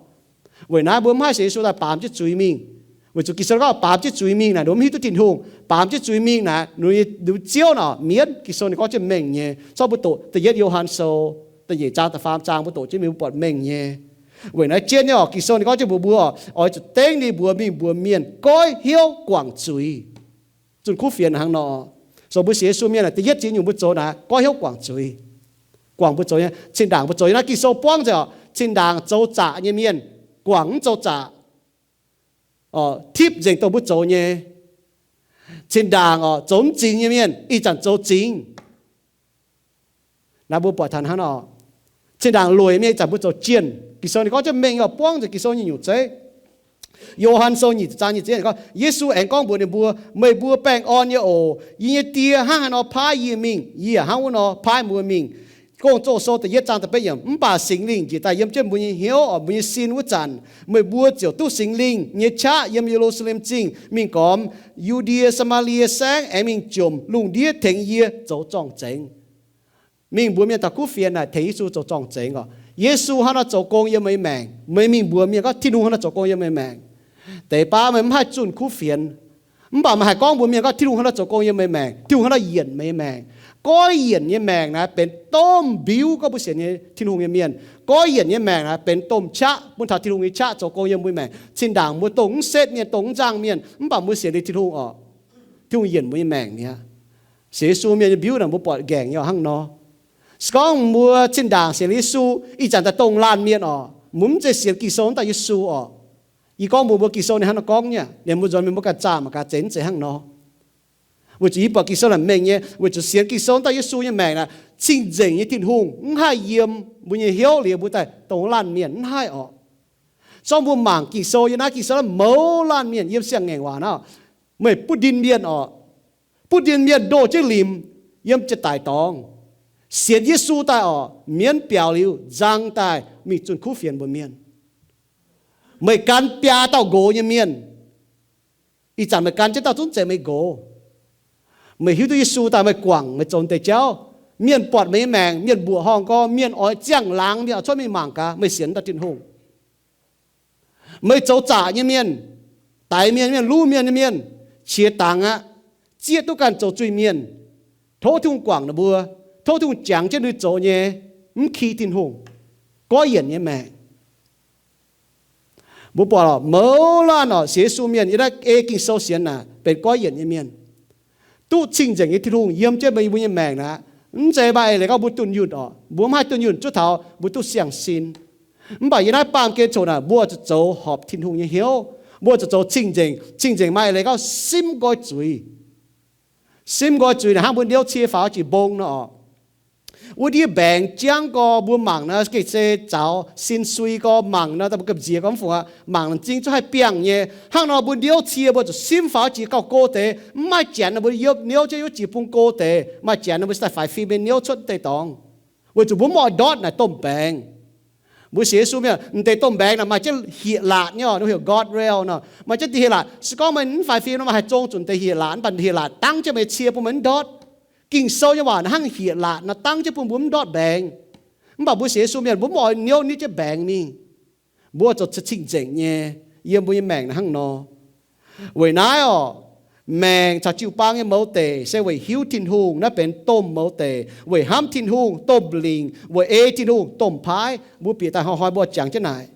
Weic naaiv mbuo mv haih sienx Yesu daaih baamz jienv zuiz mingh. Weic zuqc Ging-Sou gorngv baamz jienv zuiz mingh naaic, ninh mbuo mv hiuv duqv Tin-Hungh. Baamz jienv zuiz mingh naaic, ninh mbuo nyei Ziouv naaic mienv. Ging-Sou ninh gorngv jienv mengh nyei. Corc mbuo doqc da'yietv Yo^han Sou da'nyeic zaang da'faam zaang mbuo doqc jienv mingh mbuo buatc mengh nyei. Weic naaiv jienv nyei oc, Ging-Sou ninh gorngv jienv mbuox mbuo, oix zuqc dengv ninh mbuox mingh mbuox mienh goiv hnyouv guangc zuiz. Zunh kuv fienx hnangv nor. So mbuo sienx Yesu mienh naaic da'yietv ziex nyungc mbuo zoux naaic goiv hnyouv guangc zuiz. Guangc mbuo zoux nyei, zinh ndaangc mbuo zoux nyei naaiv Ging-Sou buangv nzengc oc, zinh ndaangc zoux zaqc nyei mienh guangc mv zoux zaqc. Tipv nzengc dongh mbuo zoux nyei. Zinh ndaangc oc, zoux mv zingx nyei mienh ih zanc zoux zingx. Naaiv mbuo buatc taux hnangv nor. Zinh ndaangc lueic mienh ih zanc mbuo zoux jienh. Ging-Sou ninh gorngv jienv mengh oc, buangv nzengc Ging-Sou nyei nyungc zeiv. Yo^han Sou nyic zaang nyic ziepc yietv gorngv, Yesu aengx gorngv mbuox ninh mbuo, meih mbuo baengh orn nyei oc. Yie nyei Die hnangv haaix nor paaiv yie mingh, yie yaac hnangv wuov nor paaiv mbuo mingh. Gong-Zoh Sou da'yietv zaang da'betv yiemc, mv baac Singx Lingh njiec daaih yiem jienv mbuo nyei hnyouv, mbuo nyei sin wuov zanc, meih mbuo ziouc duqv Singx Lingh nyei qaqv yiem Ye^lu^saa^lem Zingh mingh gormx Yu^ndie, Saa^maa^lie Saengv, aengx mingh jomc lungh ndiev tengx yie zoux zorng-zengx. Mingh mbuox mienh taux kuv fienx naaic tengx Yesu zoux zorng-zengx oc. Yesu hnangv nor zoux gong yiem meih nyei maengc. Meih mingh mbuox mienh gorngv Tin-Hungh hnangv nor zoux gong yiem meih nyei maengc. Deix baav meih mv haih zunh kuv fienx, mv baac meih haih gorngv mbuox mienh gorngv Tin-Hungh hnangv nor zoux gong yiem meih nyei maengc, Tin-Hungh hnangv nor yienc meih nyei maengc. Goiv yienc nyei maengc naaiv benx domh mbiuv gorngv mbuo sienx nyei Tin-Hungh nyei mienh. Goiv yienc nyei maengc naaiv benx domh qaqv bun taux Tin-Hungh nyei qaqv zoux gong yiem mbuo nyei maengc. Zinh ndaangc mbuo dongh mv setv mienh, dongh mv nzangh mienh, mv baac mbuo sienx liuz Tin-Hungh oc, Tin-Hungh yienc mbuo nyei maengc mi'aqv. Sienx Yesu mienh nyei mbiuv naaic mbuo buatc nqaengc nyei oc hnangv nor. Se gorngv mbuo zinh ndaangc sienx Yesu ih zanc daaih dongh laanh mienh oc, mbuo mv zeiz sienx Ging-Sou wuov dauh Yesu oc. Yie gorngv mbuox mbuo Ging-Sou ninh hnangv nor gorngv nyei, liemh mbuo nzuonx mienh mbuo ganh zaah mangc gaax, zeiz mv zeiz hnangv nor. Weic zuqc yie buatc Ging-Sou naaic mengh nyei, weic zuqc sienx Ging-Sou wuov dauh Yesu nyei maengc naaic, cing-nzengc nyei Tin-Hungh mv haih yiem mbuo nyei hnyouv liuz mbuo daaih dongh laanh mienh, mv haih oc. Zorngv mbuo mangc Ging-Sou yiem naaiv Ging-Sou naaiv mouz laanh mienh yiem siang-ngaengc waac naaiv, meih butv ndin mienh oc, butv ndin mienh ndoh jienv limc yiem jiex daic dorngx, sienx Yesu daaih oc, mienv biaux liuz nzang daaih mingh zunh kuv fienx mbuox mienh. Meih gan biaa dauh nqox nyei mienh. Ih zanc meih gan jienv dauh zungv zeiz meih nqox. Meih hiuv duqv Yesu daaih meih guangc, meih zoux deix jauv, mienh buatc meih nyei maengc, mienh mbuoqc horngh gorngv, mienh oix ziangh laangz, mienh oix cuotv mingh mangc gaax meih sienx wuov dauh Tin-Hungh. Meih zoux zaqc nyei mienh, daix mienh, mienh luv mienh nyei mienh, qiex dangx aqv, zieqv duqv ganh zoux zuiz-mienh. Tov Tin-Hungh guangc ninh mbuo, tov Tin-Hungh jangx jienv ninh zoux nyei, mv ki Tin-Hungh, goiv yienc nyei maengc. Mbuo buatc oc, mouz laanh oc, sienx Yesu mienh yiem naaiv ei Ging-Sou sienx naaic benx goiv yienc nyei mienh. Duqv cing-nzengc nyei Tin-Hungh yiem jienv mbuo nyei maengc naaic, mv zeiz maaih eix leiz gorngv mbuo dunh yunh oc. Mbuo mv haih dunh yunh zuov taux mbuo duqv siang-sin. Mv baac yiem naaiv baamh gen coc naaic mbuo zuqc zoux horpc Tin-Hungh nyei hnyouv. Mbuo zuqc zoux cing-nzengc. Cing-nzengc maaih leiz gorngv simv nqoi zuiz. Simv nqoi zuiz naaic hnangv mbuo niouv cie faaux jiex mbong nor oc. Wuov ndiev mbaengx jangv gorx mbuo mangc nor, gengh se zaux sin sui gorx mangc nor, daaih mbuo gamh nziex gorx mv fungc aqv, mangc la'zing zungv haih biangh nyei. Hnangv nor mbuo niouv cie mbuo zuqc simv faaux jiex gauh go deix. Mv maaih janx nor mbuo yiem niouv jienv yuov jiex bung go deix. Maaih janx nor mbuo se daaih faix fim nyei niouv cuotv deix dorngx, weic zuqc mbuo mv oix ndortv naaic domh mbaengx. Mbuo sienx Yesu mienh, m'deix domh mbaengx naaic maaih jienv hieh laatc nyei oc, nor heuc guardrail nor, maaih jienv deix hieh laatc. Se gorngv meih mv faix fim nor, meih haih zong zuqc deix hieh laatc, mv baac hieh laatc dangv jienv meih cie bun meih mv ndortv. Ging-Sou nyei waac naaic hnangv hieh laatc nor, dangv jienv bun mbuo mv ndortv mbaengx. Mv baac mbuo sienx Yesu mienh, mbuo mv oix niouv niouv jienv mbaengx mingh. Mbuo zoux cing-nzengc nyei, yiem mbuo nyei maengc naaic hnangv nor. Weic naaiv oc, maengc caux jiu-baang nyei mouz deic se weic hiuv Tin-Hungh, naaiv benx domh mouz deic, weic hnamv Tin-Hungh, domh lingc, weic ei Tin-Hungh, domh paaiv. Mbuo bieqc daaih hnoi-hnoi mbuo jangx jienv naaic.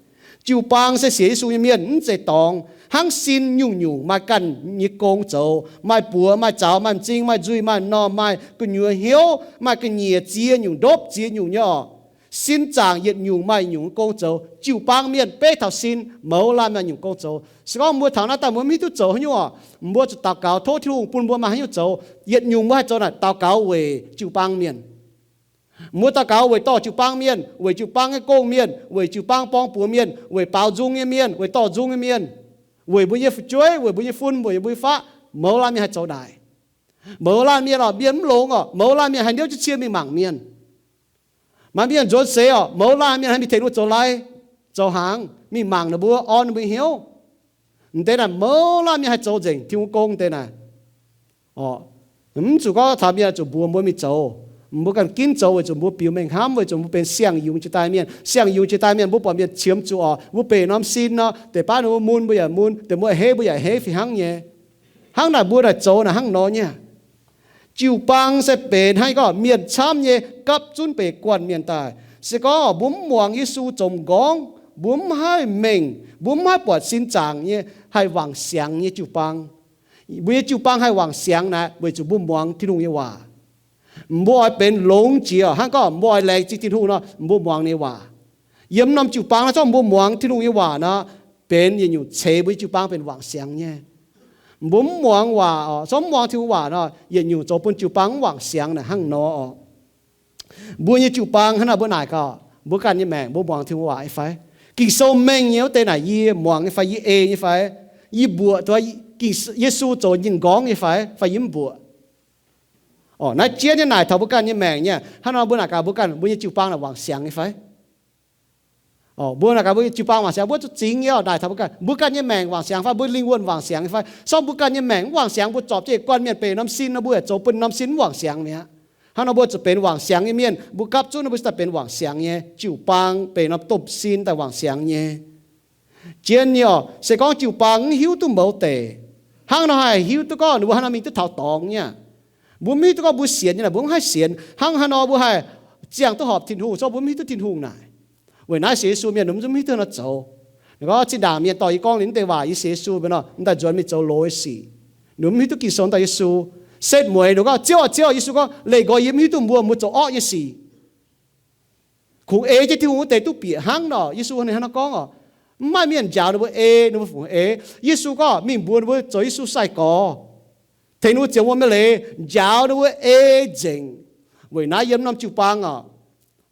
Jiu-baang se sienx Yesu nyei mienh mv zeiz dorngx. Hnangv sin nyungc-nyungc maaih ganh nyei gong zoux, maaih buoz, maaih zaux, maaih m'zing, maaih nzuih, maaih m'normh, maaih gu'nyuoz hnyouv, maaih ga'nyiec ziex nyungc, ndopv ziex nyungc nyei oc. Sin zaangc yietc nyungc maaih nyungc gong zoux. Jiu-baang mienh beiv taux sin mouz laanh maaih nyungc gong zoux. Se gorngv mbuo taux naaiv daaih mbuo mv hiuv duqv zoux haaix nyungc oc, mbuo zuqc daux gaux tov Tin-Hungh bun mbuo maaih haaix nyungc zoux. Yietc nyungc mbuo haih zoux naaic daux gaux weic jiu-baang mienh. Mbuo daux gaux weic dorh jiu-baang mienh, weic jiu-baang nyei gong-mienh, weic jiu-baang borng-buoz mienh, weic baaux nzung nyei mienh, weic dorh nzung nyei mienh, weic mbuo nyei fu'jueiv, weic mbuo nyei fun, weic mbuo nyei faqv. Mouz laanh mienh haih zoux naaic. Mouz laanh mienh oc, mienh mv longx oc, mouz laanh mienh haih niouv jienv cie mingh mangc mienh. Maaih mienh nzuonx seix oc, mouz laanh mienh haih mingh tengx ninh mbuo zoux lai, zoux hnaangx, mingh mangc ninh mbuo, orn ninh mbuo hnyouv. M'deix naaic mouz laanh mienh haih zoux nzengc Tin-Hungh gong m'deix naaic. Mv zuqc gorngv taux mienh zuqc mbuox mbuo mingh zoux. Mbuo ganh ginv zoux weic zuqc mbuo biux mengh hnamv, weic zuqc mbuo benx siang-yungz jiex daaih mienh. Siang-yungz jiex daaih mienh mbuo buatc mienh qiemx zuqc oc, mbuo beic norm sin nor, deix baav ninh mbuo mun mbuo yaac mun, deix mbuo a'hneiv mbuo yaac a'hneiv fih hnangv nyei. Hnangv naaic mbuo naaic zoux naaic hnangv nor nyei. Jiu-baang se benx hnangv gorngv mienh camv nyei gapv zunv beic guanh mienh daaih. Se gorngv mbuo mv muangx Yesu zoux m'nqorngv, mbuo mv haih mengh, mbuo mv haih buatc sin zaangc nyei, haih wangc siangx nyei jiu-baang. Mbuo nyei jiu-baang haih wangc siangx naaic weic zuqc mbuo muangx Tin-Hungh nyei waac. Mbuo oix benx longx jiex hnangv gorngv mbuo oix laengz zingh Tin-Hungh nor, mbuo muangx ninh nyei waac. Yiem norm jiu-baang naaiv, zorqv mbuo muangx Tin-Hungh nyei waac nor, benx yietc nyungc ceix mbuo nyei jiu-baang benx wangc siangx nyei. Mbuo mv muangx waac oc, zorqv mv muangx Tin-Hungh waac nor, yietc nyungc zoux bun jiu-baang mv wangc siangx naaic hnangv nor oc. Mbuo nyei jiu-baang hnangv naaic mbuo naaic gaax, mbuo ganh nyei maengc mbuo muangx Tin-Hungh waac nyei fai? Ging-Sou mengh nyei wuov deix naaic yie muangx nyei fai, yie ei nyei fai? Yie mbuoqc duqv Yesu zoux nyei m'nqorngv nyei fai, fai yie mv mbuoqc? Naaiv jienv nyei naaic taux mbuo ganh nyei maengc nyei. Hnangv nor mbuo naaic gaax mbuo ganh, mbuo nyei jiu-baang naaic wangc siangx nyei fai? Mbuo naaic gaax mbuo nyei jiu-baang wangc siangx, mbuo zuqc zingx nyei oc, naaic taux mbuo ganh, mbuo ganh nyei maengc wangc siangx fai, mbuo lingh wuonh wangc siangx nyei fai? Sorng mbuo ganh nyei maengc mv wangc siangx, mbuo zorpc jienv guanh mienh beic norm sin nor, mbuo yaac zoux bun norm sin mv wangc siangx mi'aqv. Hnangv nor mbuo zuqc benx wangc siangx nyei mienh. Mbuo gapv zunv nor mbuo se daaih benx wangc siangx nyei jiu-baang, beic norm domh sin daaih wangc siangx nyei. Jienv nyei oc, se gorngv jiu-baang mv hiuv duqv mouz deic, hnangv nor haih hiuv duqv gorngv ninh mbuo hnangv nor mingh duqv taux dorngx nyei aqv? Mbuo mv hiuv duqv gorngv mbuo sienx nyei naaic, mbuo mv haih sienx. Hnangv haaix nor mbuo haih ziangh duqv horpc Tin-Hungh, zorng mbuo mv hiuv duqv Tin-Hungh naaic? Weic naaiv sienx Yesu mienh ninh mbuo mv hiuv duqv hnangv nor zoux. Ninh gorngv zinh ndaangc mienh dorh yie gorngv ninh mv deix waac, yie sienx Yesu mienh nor, mv daaih nzuonx mingh zoux loz nyei sic. Ninh mbuo mv hiuv duqv Ging-Sou daaih Yesu setv mueiz, ninh gorngv, Ziouv, Ziouv. Yesu gorngv, Leih nqoi yie mv hiuv duqv mbuo, mbuo zoux orqv nyei sic. Kungx ei jienv Tin-Hungh wuov deix duqv bieqc hnangv nor. Yesu ninh hnangv nor gorngv oc. Mv maaih mienh njaaux ninh mbuo ei, ninh mbuo fungc ei. Yesu gorngv mingh mbuox ninh mbuo zoux Yesu sai-gorx, tengx ninh mbuo ziouc muoz maiv leiz, njaaux ninh mbuo ei nzengc. Weic naaiv yiem norm jiu-baang oc,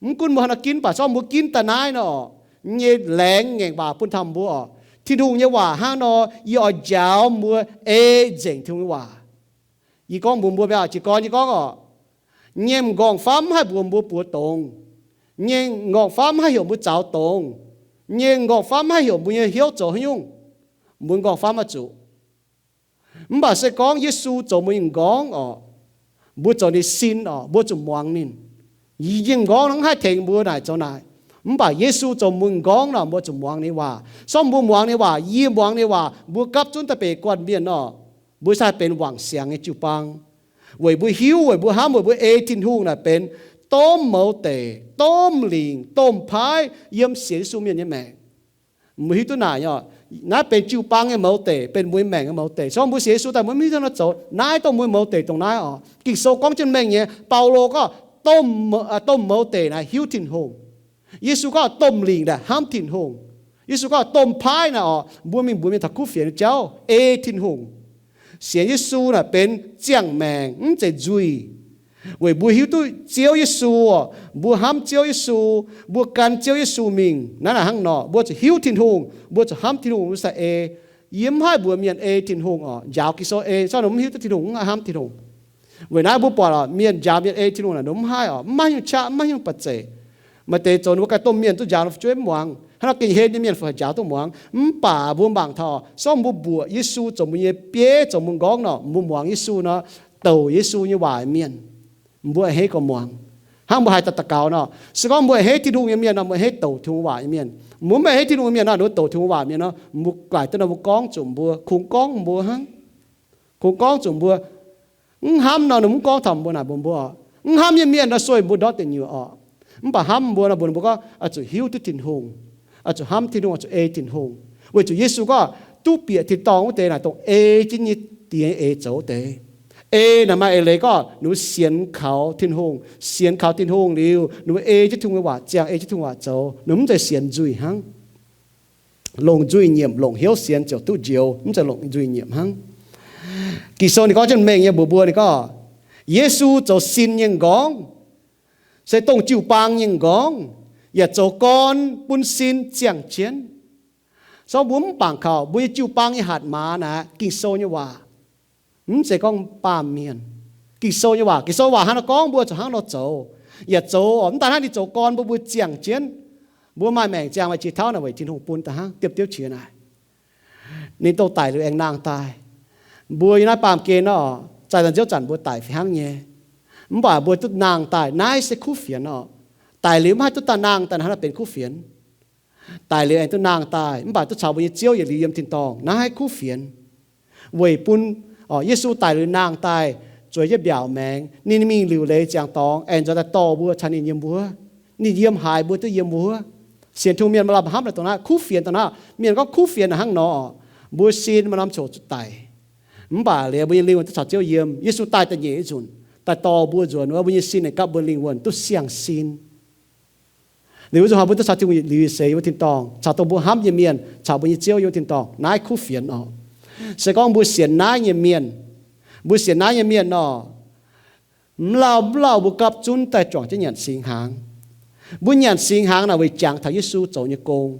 mv gunv mbuo haaix nor ginv, mv baac zorqv mbuo ginv daaih naaiv nor oc, nyei laengz ngaengc waac bun taux mbuo oc. Tin-Hungh nyei waac hnangv nor, yie oix njaaux mbuo ei nzengc Tin-Hungh nyei waac. Yie gorngv mbuox mbuo mi'aqv, jiez gorn yie gorngv oc, nyei m'nqorngv-famv mv haih mbuox mbuo buoz dongz. Nyei m'nqorngv-famv mv haih heuc mbuo zaux dongz. Nyei m'nqorngv-famv mv haih heuc mbuo nyei hnyouv zoux haaix nyungc. Mbuo m'nqorngv-famv maiv zuqc. Mv baac se gorngv Yesu zoux mbuo nyei m'nqorngv oc, mbuo zoux ninh sin oc, mbuo zuqc muangx ninh. Yie nyei m'nqorngv nor mv haih tengx mbuo naaic zoux naaic. Mv baac Yesu zoux mbuo m'nqorngv nor, mbuo zuqc muangx ninh waac. Sorng mbuo muangx ninh waac, yie muangx ninh waac, mbuo gapv zunv daaih beic guanh mienh nor, mbuo sai benx wangc siangx nyei jiu-baang. Weic mbuo hiuv, weic mbuo hnamv, weic mbuo ei Tin-Hungh naaic benx domh mouz deic, domh lingc, domh paaiv yiem sienx Yesu mienh nyei maengc. Mbuo hiuv duqv naaic nyei oc, naaiv benx jiu-baang nyei mouz deic, benx mbuo nyei maengc nyei mouz deic. Sorng mbuo sienx Yesu daaih mbuo mv hiuv duqv nor zoux. Naaiv dongh mbuo mouz deic dongh naaiv oc. Ging-Sou gorngv jienv mengh nyei. Baulo gorngv domh mouz deic naaic hiuv Tin-Hungh. Yesu gorngv domh lingc naaic hnamv Tin-Hungh. Yesu gorngv domh paaiv naaic oc, mbuo mingh mbuox mienh taux kuv fienx nyei jauv, ei Tin-Hungh. Sienx Yesu naaic benx ziangh maengc, mv zeiz nzuih. Weic mbuo hiuv duqv Ziouv Yesu oc, mbuo hnamv Ziouv Yesu, mbuo gan Ziouv Yesu mingh. Naaiv naaic hnangv nor, mbuo zuqc hiuv Tin-Hungh, mbuo zuqc hnamv Tin-Hungh, mbuo sai ei. Yie mv haih mbuox mienh ei Tin-Hungh oc, njaaux Ging-Sou ei, se ninh mv hiuv duqv Tin-Hungh, mv hnamv Tin-Hungh. Weic naaiv mbuo buatc oc, mienh njaaux mienh ei Tin-Hungh naaic, ninh mv haih oc, mv maaih hnyouv qaqv, mv maaih hnyouv ba'zeic. Maaih deix zoux ninh mbuo ganh domh mienh duqv njaaux ninh fu'jueiv mv muangx. Hnangv nor gengh henv nyei mienh fih haaix njaaux duqv muangx. Mv baac mbuo mangc taux, se gorngv mbuo mbuoqc Yesu zoux mbuo nyei bieiv, zoux mbuo nqorngv nor, mbuo muangx Yesu nor, douc Yesu nyei waac mienh, mbuo a'hneiv gorngv muangx. Hnangv mbuo haih daux gaux nor, se gorngv mbuo a'hneiv Tin-Hungh nyei mienh nor, mbuo a'hneiv douc Tin-Hungh waac nyei mienh. Mbuo mv a'hneiv Tin-Hungh nyei mienh nor, ninh mbuo douc Tin-Hungh waac mienh nor, mbuo guaaic duqv nor mbuo gorngv zuqc mbuo, kungx gorngv mbuo hnangv. Kungx gorngv zuqc mbuo, mv hnamv nor ninh mv gorngv taux mbuo naaic mbuox mbuo oc. Mv hnamv nyei mienh nor sueih mbuo ndortv deic nyuoqc oc. Mv baac hnamv mbuo nor mbuox ninh mbuo gorngv, oix zuqc hiuv duqv Tin-Hungh, oix zuqc hnamv Tin-Hungh, oix zuqc ei Tin-Hungh. Weic zuqc Yesu gorngv duqv bieqc tin-dorngh wuov deix naaic dongh ei jienv nyei die eix zoux deix. Ei naaic maaih eix leiz gorngv ninh mbuo sienx kaux Tin-Hungh, sienx kaux Tin-Hungh liuz, ninh mbuo ei jienv Tin-Hungh nyei waac ziangh, ei jienv Tin-Hungh waac zoux. Ninh mv zeiz sienx nzuih hnangv. Longc nzuih nyiemc, longc hnyouv sienx ziouc duqv njoux, mv zeiz longc nzuih nyiemc hnangv. Ging-Sou ninh gorngv jienv mengh nyei mbuox mbuo, ninh gorngv, Yesu zoux sin nyei nqorngv, se dongh jiu-baang nyei nqorngv, yaac zoux gorn bun sin ziangh jienv. So mbuo mv bangc kaux mbuo nyei jiu-baang nyei hatc maaz naaic Ging-Sou nyei waac. Mv zeiz gorngv baamh mienh. Ging-Sou nyei waac, Ging-Sou waac hnangv nor gorngv, mbuo zuqc hnangv nor zoux. Yaac zoux oc, mv daaih hnangv ninh zoux gorn bun mbuo ziangh jienv. Mbuo maaih maengc ziangh maaih jiex tauv naaic weic Tin-Hungh bun daaih hnangv diepv diouv qiex naaic. Ninh dongh daic liuz aengx nangh daaih. Mbuo yiem naaiv baamh gen nor, zaih daaih nziouv zanc mbuo daic fih hnangv nyei. Mv baac mbuo duqv nangh daaih, naaiv se kuv fienx oc. Daic liuz mv haih duqv daaih nangh daaih hnangv naaiv benx kuv fienx. Daic liuz aengx duqv nangh daaih, mv baac duqv caux mbuo nyei Ziouv yietc liuz yiem tin-dorngh, naaiv kuv fienx. Weic bun Yesu daic liuz nangh daaih, zueiz jienv mbiaauc maengx, ninh mingh liuc leiz ziangx dorngx, aengx nzuonx daaih dorh mbuo caux ninh yiem wuov. Ninh yiem haaix mbuo duqv yiem wuov. Sienx Tin-Hungh mienh maaih lamh hnamv daaih dongh naaiv, kuv fienx dongh naaiv. Mienh gorngv kuv fienx naaic hnangv nor, mbuo sin maaih norm coc zuqc daic. Mv baac liuz mbuo nyei lingh wuonh duqv caux Ziouv yiem. Yesu daaih da'nyeic nyei nzunc, daaih dorh mbuo nzuonx wuov, mbuo nyei sin aengx gapv mbuo lingh wuonh duqv siang-sin. Liuz wuov nzunc hnoi mbuo duqv caux Tin-Hungh yietc liuz yiem seix wuov tin-dorngh, caux dongh mbuo hnamv nyei mienh, caux mbuo nyei Ziouv yiem wuov tin-dorngh, naaiv kuv fienx oc. Se gorngv mbuo sienx naaiv nyei mienh, mbuo sienx naaiv nyei mienh nor, mv lauh mv lauh mbuo gapv zunv daaih juangc jienv nyanc singx hnaangx. Mbuo nyanc singx hnaangx naaic weic jangx taux Yesu zoux nyei gong.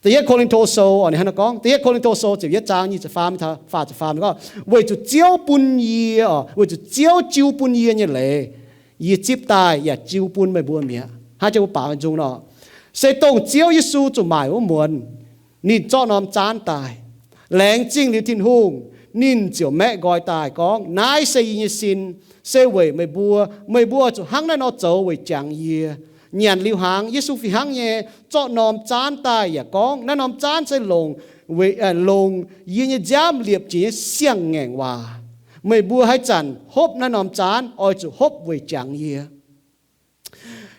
Da'yietv Ko^lin^to Sou, ninh hnangv naaiv gorngv, Da'yietv Ko^lin^to Sou ziepc yietv zaang nyic ziepc faam, faah ziepc faam gorngv, weic zuqc Ziouv bun yie, weic zuqc Ziouv jiu bun yie nyei leiz, yie zipv daaih yaac jiu bun meih mbuo mi'aqv. Hnangv jiex mbuo baaux nzung nor, se dongh Ziouv Yesu zuqc maaic wuov muonz, ninh zorqv norm zaanv daaih. Laengz zingh liuz Tin-Hungh, ninh ziouc maeqv nqoi daaih gorngv, Naaiv se yie nyei sin, se weic meih mbuo. Meih mbuo oix zuqc hnangv naaiv nor zoux weic jangx yie. Nyanc liuz hnaangx, Yesu fih hnangv nyei zorqv norm zaanv daaih yaac gorngv, Naaiv norm zaanv se longc, longc yie nyei nziaamv liepc jiex nyei siang-ngaengc waac. Meih mbuo haaix zanc hopv naaiv norm zaanv, oix zuqc hopv weic jangx yie.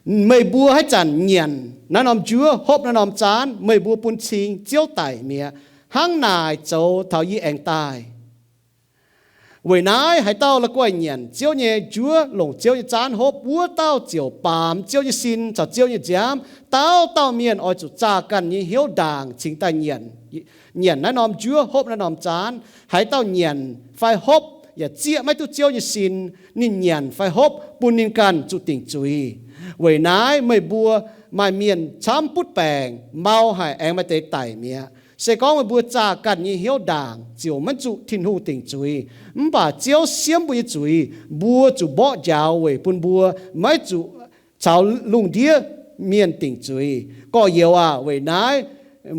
Meih mbuo haaix zanc nyanc naaiv norm njuov, hopv naaiv norm zaanv, meih mbuo bun cing Ziouv daic mi'aqv. Hnangv naaic zoux taux yie aengx daaih. Weic naaiv haaix dauh la'guaih nyanc Ziouv nyei njuov, longc Ziouv nyei zaanv hopv, wuov dauh ziouc baamz Ziouv nyei sin caux Ziouv nyei nziaamv. Dauh dauh mienh oix zuqc zaah ganh nyei hnyouv ndaangc cingx daaih nyanc, nyanc naaiv norm njuov, hopv naaiv norm zaanv. Haaix dauh nyanc fai hopv yaac zieqv maiv duqv Ziouv nyei sin. Ninh nyanc fai hopv bun ninh ganh zuqc dingc zuiz. Weic naaiv meih mbuo maaih mienh camv butv baengc, mau haic aengx maaih deix daic mi'aqv. Se gorngv meih mbuo zaah ganh nyei hnyouv ndaangc, ziouc maiv zuqc Tin-Hungh dingc zuiz. Mv baac Ziouv siemv mbuo nyei zuiz, mbuo zuqc mborqv njaaux weic bun mbuo maiv zuqc caux lungh ndiev mienh dingc zuiz. Gorx-youz aah, weic naaiv,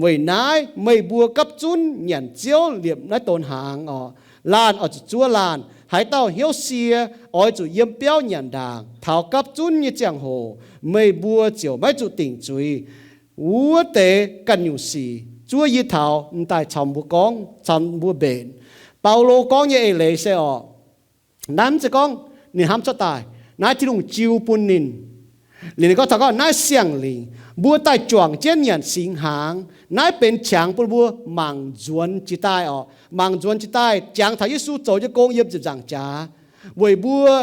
weic naaiv meih mbuo gapv zunv nyanc Ziouv liepc naaiv donx hnaangx oc. Laanh oix zuqc zuov laanh. Haaix dauh hnyouv sie, oix zuqc yiem biauv nyanc ndaangc. Taux gapv zunv nyei ziangh hoc, meih mbuo ziouc maiv zuqc dingc zuiz. Wuov deix ganh nyungc sic zuov yie taux m'daaih caux mbuo gorngv, caux mbuo mbenc. Baulo gorngv nyei eix leiz se oc, naaiv mv zeiz gorngv ninh hnamv cuotv daaih. Naaiv Tin-Hungh jiu bun ninh. Liuz ninh gorngv taux gorngv naaiv siang-lingc, mbuo daaih juangc jienv nyanc singx hnaangx. Naaiv benx qangx bun mbuo mangc nzuonx jiex daaih oc. Mangc nzuonx jiex daaih jangx taux Yesu zoux nyei gong yiem ziepc nzaangc jaax, weic mbuo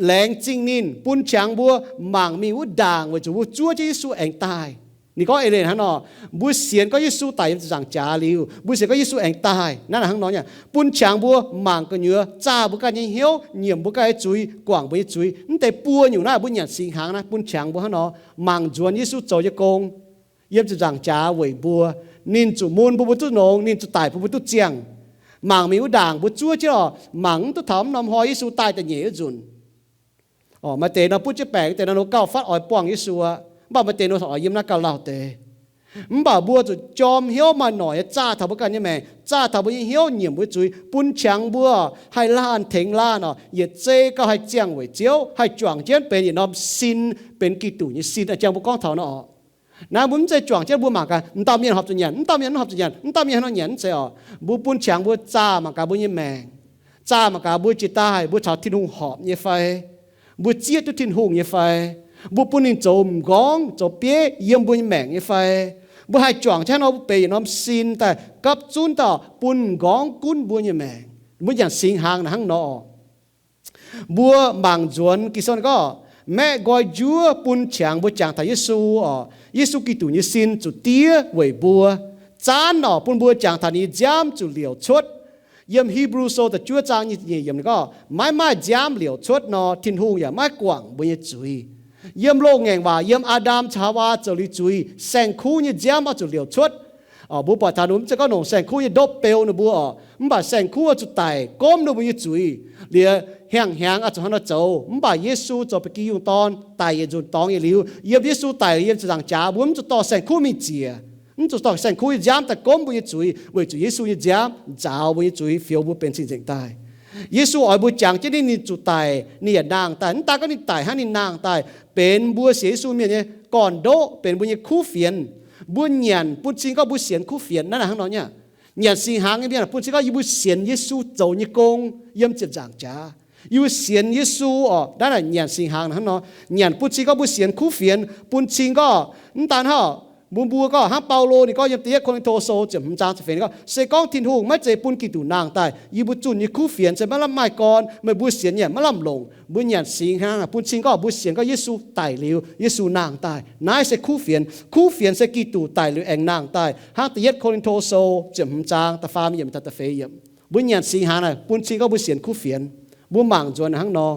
laengz zingh ninh bun qangx mbuo mangc mingh wuov ndaangc weic zuqc mbuo zuov jienv Yesu aengx daaih. Ninh gorngv eix leiz hnangv nor, mbuo sienx gorngv Yesu daic yiem ziepc nzaangc jaax liuz, mbuo sienx gorngv Yesu aengx daaih, naaiv hnangv nor nyei, bun qangx mbuo mangc gu'nyuoz, zaah mbuo ganh nyei hnyouv, nyiemc mbuo ganh nyei zuiz, guangc mbuo nyei zuiz. Mv deix buo nyungc naaiv mbuo nyanc singx hnaangx naaiv bun qangx mbuo hnangv nor mangc nzuonx Yesu zoux nyei gong yiem ziepc nzaangc jaax weic mbuo. Ninh zuqc mun bun mbuo duqv nongx, ninh zuqc daic bun mbuo duqv ziangh. Mangc mingh wuov ndaangc mbuo zuov jienv oc, mangc mv duqv taux mv norm hnoi Yesu daaih da'nyeic wuov nzunc. Maaih deix nor butv jienv baengc, deix nor gauh fatv oix buangh Yesu aqv. Mv baac maaih deix nor oix yiem naaiv gauh lauh deix. Mv baac mbuo zuqc jorm hnyouv maaih noic nyei zaah taux mbuo ganh nyei maengc, zaah taux mbuo nyei hnyouv, nyiemc mbuo zuiz, bun qangx mbuo haih laanh tengx laanh oc, yietc zei gauh haih ziangh weic Ziouv, haih juangc jienv benx yietc norm sin, benx Giduc nyei sin, jang mbuo gorngv taux nor oc. Naaiv mbuo mv zeiz juangc jienv mbuo mangc gaax, m'dauh mienh horpc zuqc nyanc, m'dauh mienh horpc zuqc nyanc, m'dauh mienh haaix nor nyanc, mv zeiz oc. Mbuo bun qangx mbuo zaah mangc gaax mbuo nyei maengc, zaah mangc gaax mbuo jiex daaih mbuo caux Tin-Hungh horpc nyei fai, mbuo zieqv duqv Tin-Hungh nyei fai, mbuo bun ninh zoux m'nqorngv zoux bieiv yiem mbuo nyei maengc nyei fai, mbuo haih juangc jienv hnangv nor mbuo benx yietc norm sin daaih gapv zunv dauh bun m'nqorngv gunv mbuo nyei maengc. Mbuo nyanc singx hnaangx naaic hnangv nor. Mbuo mangc nzuonx Ging-Sou gorngv, maeqv nqoi njuov bun qangx mbuo jangx taux Yesu oc. Yesu Giduc nyei sin zuqc diev weic mbuo, zaanv oc, bun mbuo jangx taux ninh nyei nziaamv zuqc liouc cuotv. Yiem Hipv^lu Sou da'juov zaang nyic ziepc nyeic yiemc ninh gorngv, maiv maaih nziaamv liouc cuotv nor, Tin-Hungh yaac maiv guangc mbuo nyei zuiz. Yiem loz-ngaengc waac, yiem Aa^ndam caux Haawaa zoux liuz zuiz, saeng-kuv nyei nziaamv oix zuqc liouc cuotv. Mbuo buatc taux ninh mbuo mv zeiz gorngv longc saeng-kuv nyei ndopv beu ninh mbuo oc, mv baac saeng-kuv oix zuqc daic gomv ninh mbuo nyei zuiz. Liuz hnyangx-hnyangx oix zuqc hnangv nor zoux. Mv baac Yesu zoux ba'gi yungh dorn daic yietc nzunc dorngx nyei liuz, yiem Yesu daic yiem ziepc nzaangc jaax, mbuo mv zuqc dorh saeng-kuv mingh ziec, mv zuqc dorh saeng-kuv nyei nziaamv daaih gomv mbuo nyei zuiz, weic zuqc Yesu nyei nziaamv nzaaux mbuo nyei zuiz, fioux mbuo benx cing-nzengc daaih. Yesu oix mbuo jangx jienv ninh, ninh zuqc daic, ninh yaac nangh daaih. Mv daan gorngv ninh daic hnangv, ninh nangh daaih benx mbuo sienx Yesu mienh nyei gorn-ndoqv, benx mbuo nyei kuv fienx. Mbuo nyanc bun cing gorngv mbuo sienx kuv fienx, naaiv hnangv nor nyei. Nyanc singx hnaangx nyei mienh bun cing gorngv yie mbuo sienx Yesu zoux nyei gong yiem ziepc nzaangc jaax. Yie mbuo sienx Yesu oc, naaiv nyanc singx hnaangx hnangv nor. Nyanc bun cing gorngv mbuo sienx kuv fienx, bun cing gorngv mv daan hnangv mbuo, mbuo gorngv hnangv Baulo ninh gorngv yiem Da'yietv Ko^lin^to Sou ziepc hmz zaang ziepc feix ninh gorngv, se gorngv Tin-Hungh maiv zeiz bun Giduc nangh daaih, yie mbuo zunh nyei kuv fienx se maiv lamh maaih gorn, meih mbuo sienx yaac maiv lamh longc. Mbuo nyanc singx hnaangx bun cing gorngv mbuo sienx gorngv Yesu daic liuz, Yesu nangh daaih, naaiv se kuv fienx. Kuv fienx se Giduc daic liuz aengx nangh daaih, hnangv Da'yietv Ko^lin^to Sou ziepc hmz zaang da'faam yiemc taux da'feix yiemc. Mbuo nyanc singx hnaangx naaic bun cing gorngv mbuo sienx kuv fienx. Mbuo mangc nzuonx hnangv nor.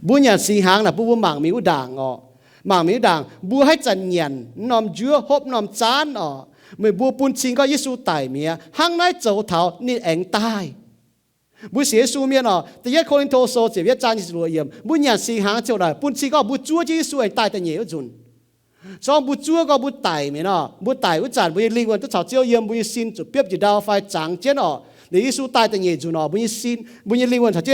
Mbuo nyanc singx hnaangx naaic bun mbuo mangc mingh wuov ndaangc oc. Mangc mingh wuov ndaangc, mbuo haaix zanc nyanc mv norm njuov, hopv mv norm zaanv oc, meih mbuo bun cing gorngv Yesu daic mi'aqv. Hnangv naaiv zoux taux ninh aengx daaih. Mbuo sienx Yesu mienh oc, Da'yietv Ko^lin^to Sou ziepc yietv zaang nyic ziepc luoqc yiemc, mbuo nyanc singx hnaangx ziouc naaic bun cing gorngv mbuo zuov jienv Yesu aengx daaih da'nyeic wuov nzunc. Se gorngv mbuo zuov gorngv mbuo daic mi'aqv nor, mbuo daic wuov zanc mbuo nyei lingh wuonh duqv caux Ziouv yiem, mbuo nyei sin zuqc biopv njiec ndau fai zangx jienv oc. Liuz Yesu daaih da'nyeic nzunc oc, mbuo nyei sin, mbuo nyei lingh wuonh caux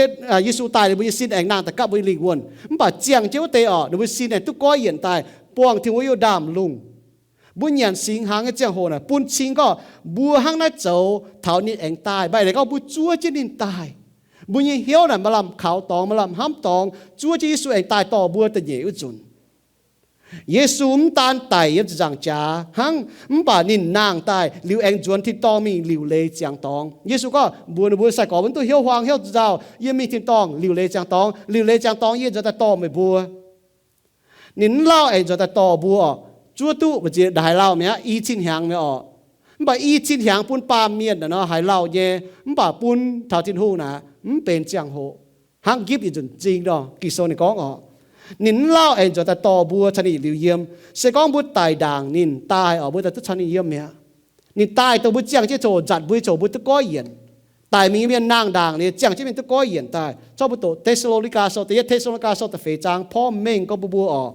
Yesu daaih liuz, mbuo nyei sin aengx nangh daaih gapv mbuo nyei lingh wuonh. Mv baac ziangh jienv wuov deix oc, ninh mbuo sin aengx duqv goiv yienc daaih, buangh Tin-Hungh nyei ndaamv-lungh. Mbuo nyanc singx hnaangx nyei ziangh hoc naaic bun cing gorngv mbuo hnangv naaiv zoux taux ninh aengx daaih. Maaih leiz gorngv mbuo zuov jienv ninh daaih. Mbuo nyei hnyouv naaic maaih lamh kaux dorngx, maaih lamh hnamv dorngx, zuov jienv Yesu aengx daaih dorh mbuo da'nyeic wuov nzunc. Yesu mv daan daic yiem ziepc nzaangc jaax hnangv, mv baac ninh nangh daaih liuz aengx nzuonx tin-dorngh mingh liuc leiz ziangx dorngx. Yesu gorngv mbuox ninh mbuo sai-gorx mv duqv hnyouv huaang hnyouv nzauh, yie mingh tin-dorngh liuc leiz ziangx dorngx. Liuc leiz ziangx dorngx yie nzuonx daaih dorh meih mbuo. Ninh mv lauh aengx nzuonx daaih dorh mbuo oc. Zuov duqv mbu'ziex haaix lauh mi'aqv, i cin hnyangx mi'aqv oc. Mv baac i cin hnyangx bun baamh mienh naaic nor haaix lauh nyei, mv baac bun taux Tin-Hungh naaic mv benx ziangh hoc. Hnangv nqipv yietc nzunc m'zing nor, Ging-Sou ninh gorngv oc, ninh mv lauh aengx nzuonx daaih dorh mbuo caux ninh yietc liuz yiem. Se gorngv mbuo daic ndaangc ninh daaih oc, mbuo daaih duqv caux ninh yiem mi'aqv. Ninh daaih dongh mbuo ziangh jienv coc nzatc mbuo, coc mbuo duqv goiv yienc. Daic mingh nyei mienh nangh ndaangc liuz ziangh jienv mienh duqv goiv yienc daaih. Zorqv mbuo doqc Te^saa^lo^ni^gaa Sou, da'yietv Te^saa^lo^ni^gaa Sou da'feix zaang porv mengh gorngv bun mbuo oc,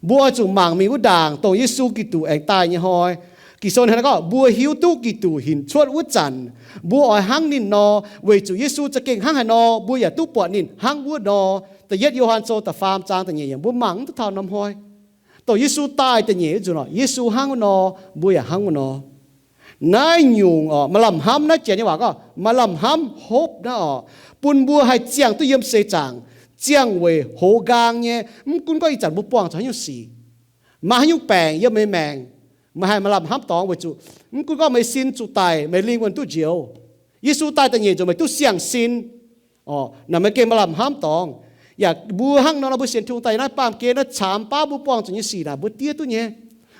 mbuo oix zuqc mangc mingh wuov ndaangc dongh Yesu Giduc aengx daaih nyei hnoi. Ging-Sou hnangv naaiv gorngv, mbuo hiuv duqv Giduc hinc cuotv wuov zanc, mbuo oix hnangv ninh nor, weic zuqc Yesu za'gengh hnangv haaix nor, mbuo yaac duqv buatc ninh hnangv wuov nor. Da'yietv Yo^han Sou da'faam zaang da'nyeic yiemc, mbuo mangc mv duqv taux norm hnoi. Dongh Yesu daaih da'nyeic wuov nzunc oc, Yesu hnangv wuov nor, mbuo yaac hnangv wuov nor. Naaiv nyungc oc, maaih lamh hnamv naaiv janx nyei waac gorngv maaih lamh hnamv hope naaiv oc, bun mbuo haih ziangh duqv yiem seix zaangc, ziangh weic hoz nqaang nyei. Mv gunv gorngv ih zanc mbuo buangh zuqc haaix nyungc sic, maaih haaix nyungc baengc yiem meih maengc, meih haih maaih lamh hnamv dorngx weic zuqc mv gunv gorngv meih sin zuqc daic, meih lingh wuonh duqv njoux, Yesu daaih da'nyeic nzunc meih duqv siang-sin. Oc, naaic meih gengh maaih lamh hnamv dorngx. Yaac mbuo hnangv nor, mbuo sienx Tin-Hungh daaih naaiv baamh gen naaiv, camv baav mbuo buangh zuqc nyei sic naaic, mbuo diev duqv nyei.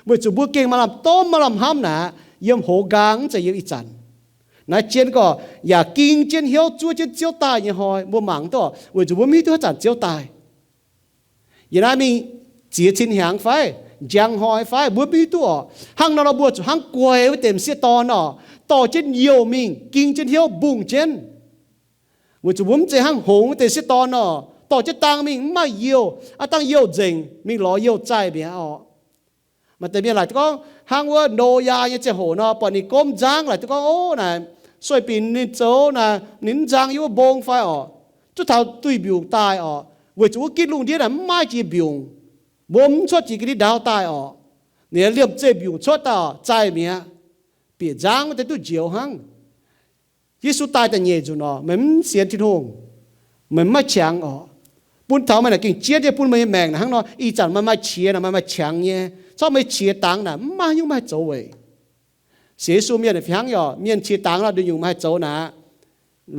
Weic zuqc mbuo gengh maaih lamh domh, maaih lamh hnamv naaic, yiem hoz nqaang, mv zeiz yiem ih zanc. Naaiv jien gorqv yaac ging jienv hnyouv zuov jienv Ziouv daaih nyei hnoi, mbuo mangc duqv, weic zuqc mbuo mv hiuv duqv haaix zanc Ziouv daaih. Yie naaiv mingh ziex cin hnyangx fai, njang hnoi fai, mbuo mv hiuv duqv orqc. Hnangv nor nor, mbuo zuqc hnangv guaix wuov deix m'sieqv dorn orqc, dorh jienv youh mingh, ging jienv hnyouv mbungh jienv. Weic zuqc mbuo mv zeiz hnangv hngongx wuov deix m'sieqv dorn orqc, dorh jienv dang mingh mv maaih youh, aav dangh youh nzengc, mingh lorz youh zaih mi'aqv orqc. Maaih deix mienh laaic duqv gorngv hnangv wuov Noyaa nyei ziangh hoc nor, buatc ninh gomv nzangv laaic duqv gorngv, ov, naaic sueih binc ninh zoux naaic, ninh mv nzang yiem wuov mbong fai orqc, zuov taux duih mbiungc daaih orqc, weic zuqc wuov gitv lungh ndiev naaic mv maaih jiex mbiungc, mbuo mv cuotv jiex ga'ndiev ndaauv daaih orqc. Ninh liemh zeih mbiungc cuotv daaih orqc, zaih mi'aqv. Bieqc nzangv wuov deix duqv njoux hnangv. Yesu daaih da'nyeic nzunc orqc, meih mv sienx Tin-Hungh, meih mv maaih qangx orqc. Bun taux meih naaic gengh jienv nyei, bun meih nyei maengc naaic hnangv nor, ih zanc meih maaih qiex naaic, meih maaih qangx nyei. Corc meih qiex dangx naaic mv maaih haaix nyungc maaih haaix zoux weic. Sienx Yesu mienh fih hnangv, mienh qiex dangx nor, nduqc nyungc maaih haaix zoux naaic,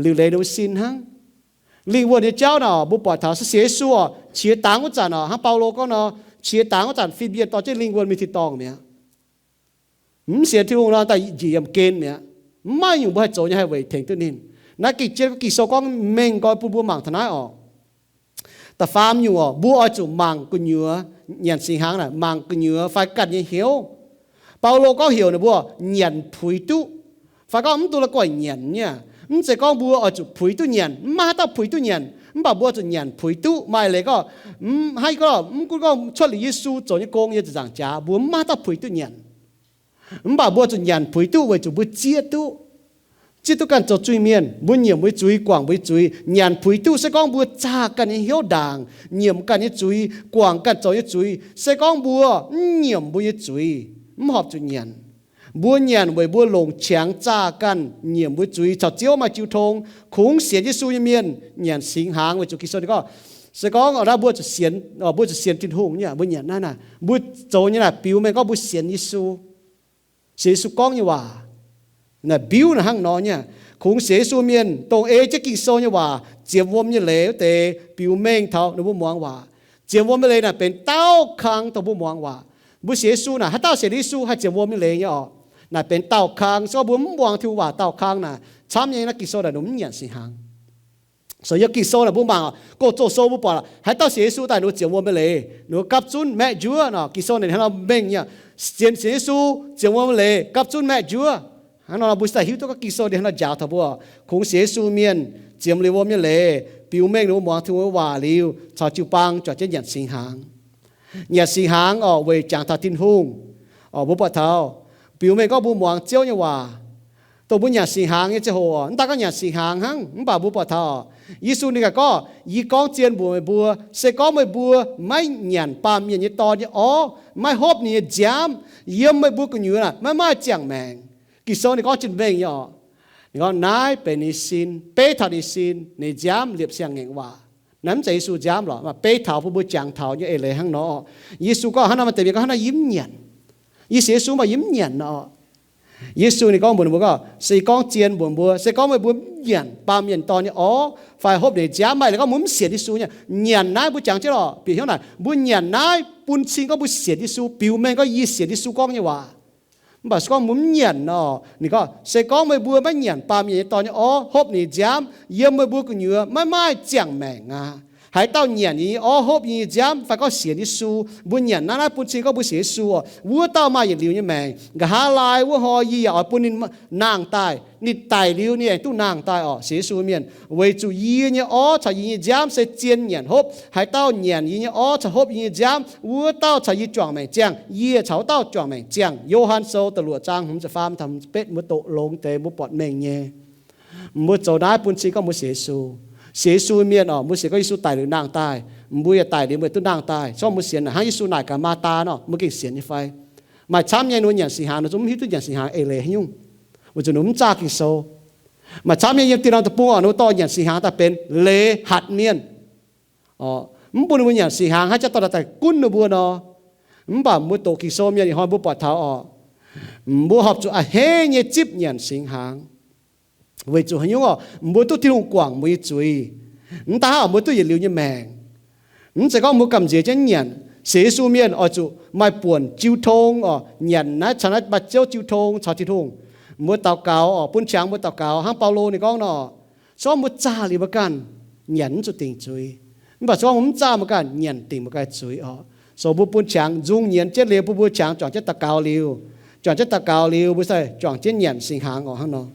liuc leiz ninh mbuo sin hnangv. Lingh wuonh nyei jauv naaic, mbuo buatc taux se sienx Yesu orqc, qiex dangx wuov zanc orqc, hnangv Baulo gorngv nor, qiex dangx wuov zanc fin-mienh dorh jienv lingh wuonh mingh tin-dorngh mi'aqv. Mv sienx Tin-Hungh nor, daaih njiec yiemh gen mi'aqv. Mv maaih nyungc mbuo haih zoux nyei haih weic tengx duqv ninh. Naaiv gengh jienv Ging-Sou gorngv mengh nqoi bun mbuo mangc taux naaiv orqc. Da'faam nyungc orqc, mbuo oix zuqc mangc gu'nyuoz, nyanc singx hnaangx naaic mangc gu'nyuoz fai ganh nyei hnyouv. Baulo gorngv heuc ninh mbuo nyanc puix duqv, fai gorngv mv dungx la'guaih nyanc nyei. Mv zeiz gorngv mbuo oix zuqc puix duqv nyanc, mv maaih haaix dauh puix duqv nyanc, mv baac mbuo zuqc nyanc puix duqv. Maaih leiz gorngv, mv, haaix gorngv, mv gunv gorngv cuotv liuz Yesu zoux nyei gong nyei ziepc nzaangc jaax, mbuo mv maaih haaix dauh puix duqv nyanc. Mv baac mbuo zuqc nyanc puix duqv weic zuqc mbuo zieqv duqv, zieqv duqv ganh zoux zuiz-mienh, mbuo nyiemc mbuo nyei zuiz, guangc mbuo nyei zuiz. Nyanc puix duqv se gorngv mbuo zaah ganh nyei hnyouv ndaangc, nyiemc ganh nyei zuiz, guangc ganh zoux nyei zuiz. Se gorngv mbuo mv nyiemc mbuo nyei zuiz, mv horpc zuqc nyanc. Mbuo nyanc weic mbuo longc qangx zaah ganh nyiemc mbuo zuiz caux Ziouv maaih jiu tong. Kungx sienx Yesu nyei mienh nyanc singx hnaangx weic zuqc Ging-Sou ninh gorngv, se gorngv naaiv mbuo zuqc sienx, mbuo zuqc sienx Tin-Hungh nyei, mbuo nyanc naaiv naaic, mbuo zoux nyei naaic biux mengh gorngv mbuo sienx Yesu. Sienx Yesu gorngv nyei waac. Naaic mbiuv naaic hnangv nor nyei. Kungx sienx Yesu mienh dongh ei jienv Ging-Sou nyei waac, ziemx wuom nyei leiz wuov deix biux mengh taux ninh mbuo muangx waac. Ziemx wuom nyei leiz naaic benx daauh kang dongh mbuo muangx waac. Mbuo sienx Yesu naaic, haaix dauh sienx Yesu haih ziemx wuom nyei leiz nyei orqc? Naaic benx daauh kang. Se gorngv mbuo mv muangx Tin-Hungh waac, daauh kang naaic camv nyei naaiv Ging-Sou naaic ninh mv nyanc singx hnaangx. So yiem Ging-Sou naaic mbuo mangc, Gong-Zoh sou mbuo buatc haaix dauh sienx Yesu daaih ninh mbuo ziemx wuom nyei leiz, ninh mbuo gapv zunv maeqv njuov nor. Ging-Sou naaic hnangv nor mengh nyei, sienx, sienx Yesu, ziemx wuom nyei leiz, gapv zunv maeqv njuov. Hnangv nor mbuo daaih hiuv duqv gorngv Ging-Sou ninh hnangv nor njaaux taux mbuo, kungx sienx Yesu mienh ziemx liuz wuom nyei leiz, biux mengh ninh mbuo muangx Tin-Hungh nyei waac liuz, caux jiu-baang juangc jienv nyanc singx hnaangx. Nyanc singx hnaangx orqc, weic jangx taux Tin-Hungh. Orqc, mbuo buatc taux, biux mengh gorngv mbuo muangx Ziouv nyei waac, dongh mbuo nyanc singx hnaangx nyei ziangh hoc orqc, mv daaih gorngv nyanc singx hnaangx hnangv, mv baac mbuo buatc taux orqc, Yesu ninh gaax gorngv, Yie gorngv zien mbuox meih mbuo, se gorngv meih mbuo maiv nyanc baamh mienh nyei dorn nyei orv, maiv hopv ninh nyei nziaamv, yiem meih mbuo gu'nyuoz naaic maiv maaih ziangh maengc. Ging-Sou ninh gorngv jiex mengh nyei orqc. Ninh gorngv naaiv benx ninh sin, beiv taux ninh sin, ninh nziaamv liepc siang-ngaengc waac. Naaiv mv zeiz Yesu nziaamv lorqc, mv baac beiv taux bun mbuo jangx taux nyei eix leiz hnangv nor. Yesu gorngv hnangv nor, maaih deix mienh gorngv hnangv naaiv, yie mv nyanc. Yie sienx Yesu mv baac yie mv nyanc nor. Yesu ninh gorngv mbuox ninh mbuo gorngv, se yie gorngv zien mbuox mbuo, se gorngv meih mbuo mv nyanc baamh mienh dorn nyei orv fai hopv ninh nziaamv, maaih leiz gorngv mbuo mv sienx Yesu nyei, nyanc naaiv mbuo jangx jienv lorqc. Bieqc hnyouv naaic, mbuo nyanc naaiv bun cing gorngv mbuo sienx Yesu, biux mengh gorngv yie sienx Yesu gorngv nyei waac. Mv baac se gorngv mbuo mv nyanc nor, ninh gorngv, se gorngv meih mbuo maiv nyanc baamh mienh nyei dorn nyei orv, hopv ninh nziaamv, yiem meih mbuo gu'nyuoz maiv maaih ziangh maengc aqv. Haaix dauh nyanc yie nyei orv, hopv yie nyei nziaamv, fai gorngv sienx Yesu, mbuo nyanc naaiv, naaiv bun cing gorngv mbuo sienx Yesu orqc, wuov dauh maaih yietc liuz nyei maengc. Nqa'haav laai wuov hnoi yie yaac oix bun ninh nangh daaih. Ninh daic liuz ninh aengx duqv nangh daaih orqc, sienx Yesu mienh. Weic zuqc yie nyei orv caux yie nyei nziaamv se zien nyanc hopv. Haaix dauh nyanc yie nyei orv caux hopv yie nyei nziaamv, wuov dauh caux yie juangc maengc ziangh, yie caux wuov dauh juangc maengc ziangh. Yo^han Sou da'luoqc zaang hmz ziepc faam taux hmz ziepc betv, mbuo doqc longx deix mbuo buatc mengh nyei. Mbuo zoux naaiv bun cing gorngv mbuo sienx Yesu. Sienx Yesu mienh orqc, mbuo sienx gorngv Yesu daic liuz nangh daaih, mbuo yaac daic liuz mbuo duqv nangh daaih. Se gorngv mbuo sienx naaic hnangv Yesu naaic gaax Maatv^taa nor, mbuo gengh sienx nyei fai? Maaih camv nyei ninh mbuo nyanc singx hnaangx, ninh zungv mv hiuv duqv nyanc singx hnaangx eix leiz haaix nyungc, weic zuqc ninh mv zaah Ging-Sou. Maaih camv nyei yiem dieh norm deic-bung orqc, ninh mbuo dorh nyanc singx hnaangx daaih benx leiz hatc mienh. Mv bun ninh mbuo nyanc singx hnaangx, haaix jaax dorh daaih gunv ninh mbuo nor. Mv baac mbuo doqc Ging-Sou mienh ih hnoi mbuo buatc taux orqc, mbuo horpc zuqc a'hneiv nyei zipv nyanc singx hnaangx. Weic zuqc haaix nyungc orqc? Mbuo duqv Tin-Hungh guangc mbuo nyei zuiz. Mv daaih hnangv mbuo duqv yietc liuz nyei maengc. Mv zeiz gorngv mbuo gamh nziex jienv nyanc. Sienx Yesu mienh oix zuqc maaih buonc jiu tong oc. Nyanc naaiv caux naaiv maaih ziouv jiu tong caux Tin-Hungh. Mbuo daux gaux oc, bun qangx mbuo daux gaux hnangv Baulo ninh gorngv nor. Se gorngv mbuo zaah liuz mbuo ganh, nyanc mv zuqc dingc zuiz. Mv baac se gorngv mbuo mv zaah mbuo ganh, nyanc dingc mbuo ganh zuiz oc. So mbuo bun qangx nzung nyienz jienv liuz, bun mbuo qangx juangc jienv daux gaux liuz, juangc jienv daux gaux liuz mbuo se juangc jienv nyanc singx hnaangx oc hnangv nor.